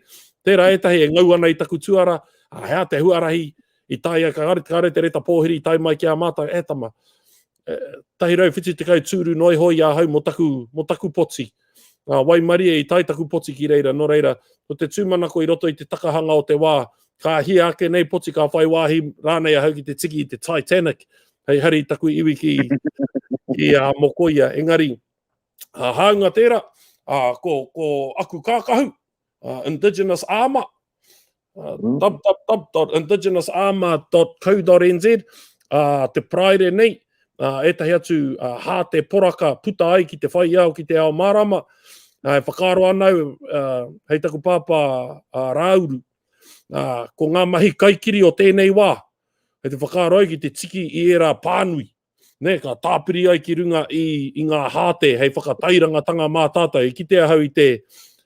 S2: Tērā ētahi e ngau ana i taku tuara, ā, hea te huarahi i tae ai, kāre, kāre te reta pōhiri i tae mai ki a mātou, e tama, 170 tūru noa iho i ahau mō taku, mō taku poti. Ngā waimarie i tae taku poti ki reira, nō reira, ko te tūmanako i roto i te takahanga o te wā, ka hia ake nei poti, ka whai wāhi rānei ahau ki te tiki i te Titanic, hei hari i taku iwi ki, ki a Mokoia. Engari, hāunga tērā, ko, ko aku kākahu, Indigenous Armour, mm. www.indigenousamar.co.nz uh, te Paraire nei, uh, ētahi atu uh, hāte poraka puta ai ki te whai ao, ki te ao mārama. Uh, e whakaaro ana au, uh, hei taku pāpā uh, Rāuru, uh, ko ngā mahi kaikiri o tēnei wā, hei te whakaaro ai ki te tiki i ērā pānui, ne, ka tāpiri ai ki runga i, i ngā hāte hei whakatairangatanga mā tātou. I kite ahau i te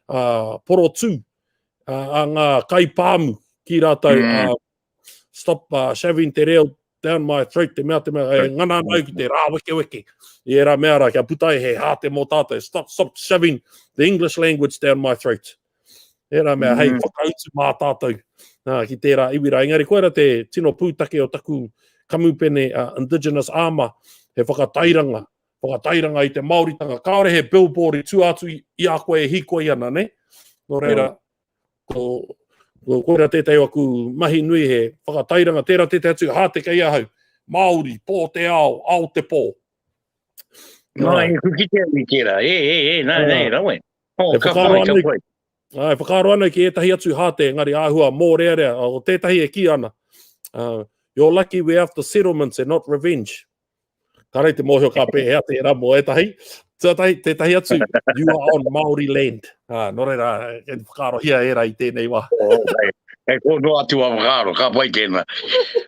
S2: uh, porotū uh, a ngā kaipāmu ki rātou mm. uh, stop uh, shoving te reo down my throat, te mea, te mea, e ngana ana au ki te rāwekeweke i ērā mea rā, kia puta ai he hāte mō tātou. Stop, stop shoving the English language down my throat. Ērā mea, hei mm. whakautu mā tātou uh, ki tērā iwi rā. Engari koira te tino pūtake o taku kamupene uh, Indigenous Armour, he whakatairanga, whakatairanga i te Māoritanga. Kāore he billboard i tua atu i, i a koe e hīkoi ana, ne? Nō reira, mm. ko, ko koira tētahi o aku mahi nui he whakatairanga, tērā tētahi atu hāte kei ahau, Māori, pō te ao, ao te pō.
S1: Nā, e kukite au i tērā, e, e, e, nā, nē, rawe. Oh, ka pai, ka pai.
S2: E whakaaro ana ki ētahi atu hāte, engari āhua mōrearea, o tētahi e kī ana, uh, you're lucky we're after settlements and not revenge. Kāre te mōhio ka pēhea tērā mō ētahi. Tuatahi, tētahi atu, you are on Māori land. Ah, nō reira, e whakaarohia ērā i tēnei wā.
S1: Oh, Kei kō noa atu a whakaaro, ka pai tēnā.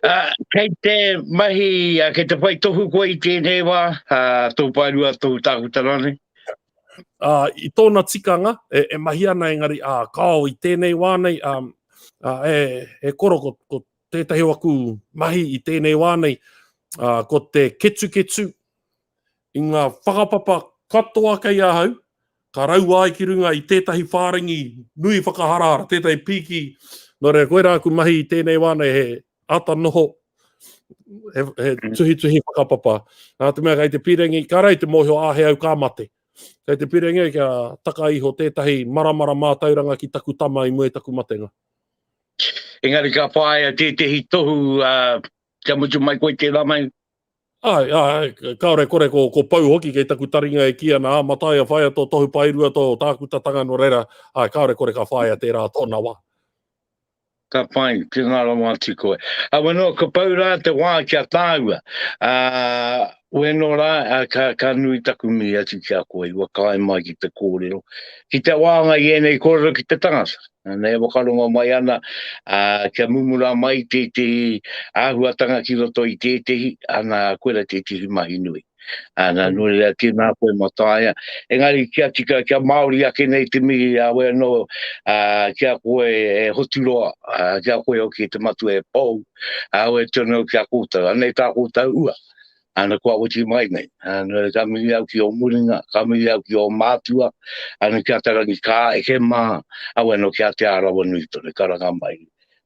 S1: Uh, kei te mahi, uh, kei te whai tohu koe i tēnei wā, uh, tō paerua, tō tākuta rānei?
S2: Uh, I tōna tikanga, e, e mahi ana engari, uh, kao i tēnei wā nei, um, uh, e, e koro, ko, ko tētahi o aku mahi i tēnei wā nei, uh, ko te ketuketu. i ngā whakapapa katoa kei ahau, ka raua ai ki runga i tētahi whārangi nui whakaharahara, tētahi pīki, nō reira, koirā aku mahi i tēnei wā nei, he āta noho, he, he tuhituhi whakapapa. Nā te mea kei te pīrangi, kāre au i te mōhio āhea au ka mate. Kei te pīrangi au kia taka iho tētahi maramara mātauranga ki taku tama i mua i taku matenga.
S1: Engari ka whāia tētehi tohu, uh, kia mutu mai koe tērā mai?
S2: Āe, āe, kāore kore ko, ko Pou hoki kei taku taringa e kī ana, ā, Mataia, whāia tō tohu paerua, tō tākutatanga, nō reira, āe, kāore kore ka whāia tērā tōna wā.
S1: Ka pai, tēnā rawa atu koe. A weno, ka pau rā te wā ki a tāua. Ā, weno rā, a, ka, ka nui taku mihi atu ki a koe, i whakaae mai ki te kōrero, ki te wāngai i ēnei kōrero ki te tangata. Ana e whakarongo mai ana, ā, kia mumura mai tētehi āhuatanga ki roto i tētehi, ana, koira tētehi mahi nui. Ana, nō reira, tēnā koe Mataia. Engari, kia tika, kia Māori ake nei te mihi a koe anō, ā, ki a koe e Hoturoa, ā, ki a koe hoki e te matua e Pou, ā, koe tonu ki a koutou. Anei tā koutou ua. Ana kua oti mai nei. Ana ka mihi au ki o muringa, ka mihi au ki o mātua, ana ki a Te Rangi kā eke mā, au anō ki a Te Arawa nui tonu, karanga mai.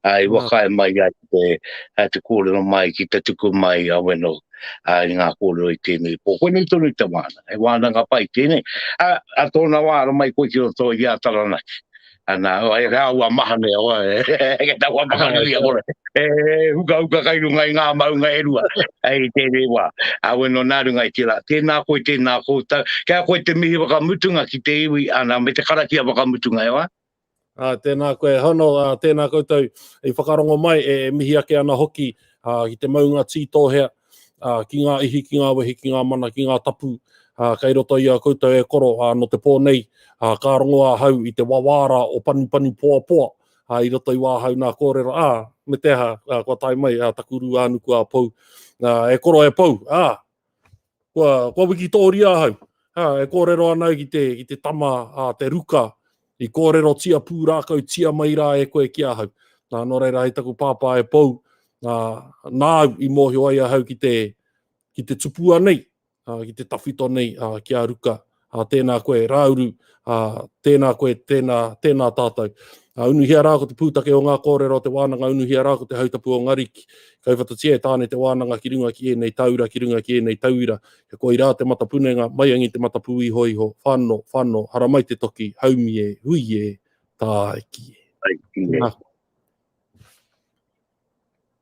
S1: A, i whakaae mai ai ki te, a, te kōrero mai, ki te tuku mai au anō a, i ngā kōrero i tēnei pō. Koinei tonu te wānanga, he wānanga pai tēnei. A, a tōna wā, ara mai koe ki roto i a Taranaki. Ana, o, e rā ua maha nei, o, e, e taua maha nui a kore. E, huka huka kai runga i ngā maunga e rua, ei tēnei wā. A weno nā runga i tērā, tēnā koe, tēnā koutou. Kia koe te mihi whakamutunga ki te iwi, ana, me te karakia whakamutunga, e wā?
S2: Ā, tēnā koe Hono, ā, tēnā koutou i whakarongo mai, e, e mihi ake ana hoki ā, ki te maunga tītōhea, ā, ki ngā ihi, ki ngā wehi, ki ngā mana, ki ngā tapu, ā, kei roto i a koutou e koro, ā, nō te pō nei, ā, ka rongo ahau i te wawāra o Panupanu Poapoa, ā, i roto i wāhau nā kōrero, ā, me te aha, ā, kua tae mai, ā, taku rūānuku a Pou, ā, e koro e Pou, ā, Kua, kua wikitōria ahau. Ha, e kōrero ana au ki te, ki te tama a te Ruka, i kōrerotia pūrākautia mai rā e koe ki ahau. Nā, nō reira, hei taku pāpā e Pou, nā, nāu i mōhio ai ahau ki te, ki te tupua nei, ā, ki te tawhito nei, ā, ki a Ruka. Ā, tēnā koe, Rāuru, ā, tēnā koe, tēnā, tēnā tātou. Ā, unuhia rā ko te pūtake o ngā kōrero o te wānanga, unuhia rā ko te hautapu o Ngariki. Kauwhatatia e Tāne te wānanga ki runga ki ēnei taura, ki runga ki ēnei tauira. Kia koirā te matapunenga, maiangi te matapūihoiho, whano, whano, haramai te toki, haumi e, hui e, tāiki e.
S1: Tāiki e.
S2: Tēnā koe.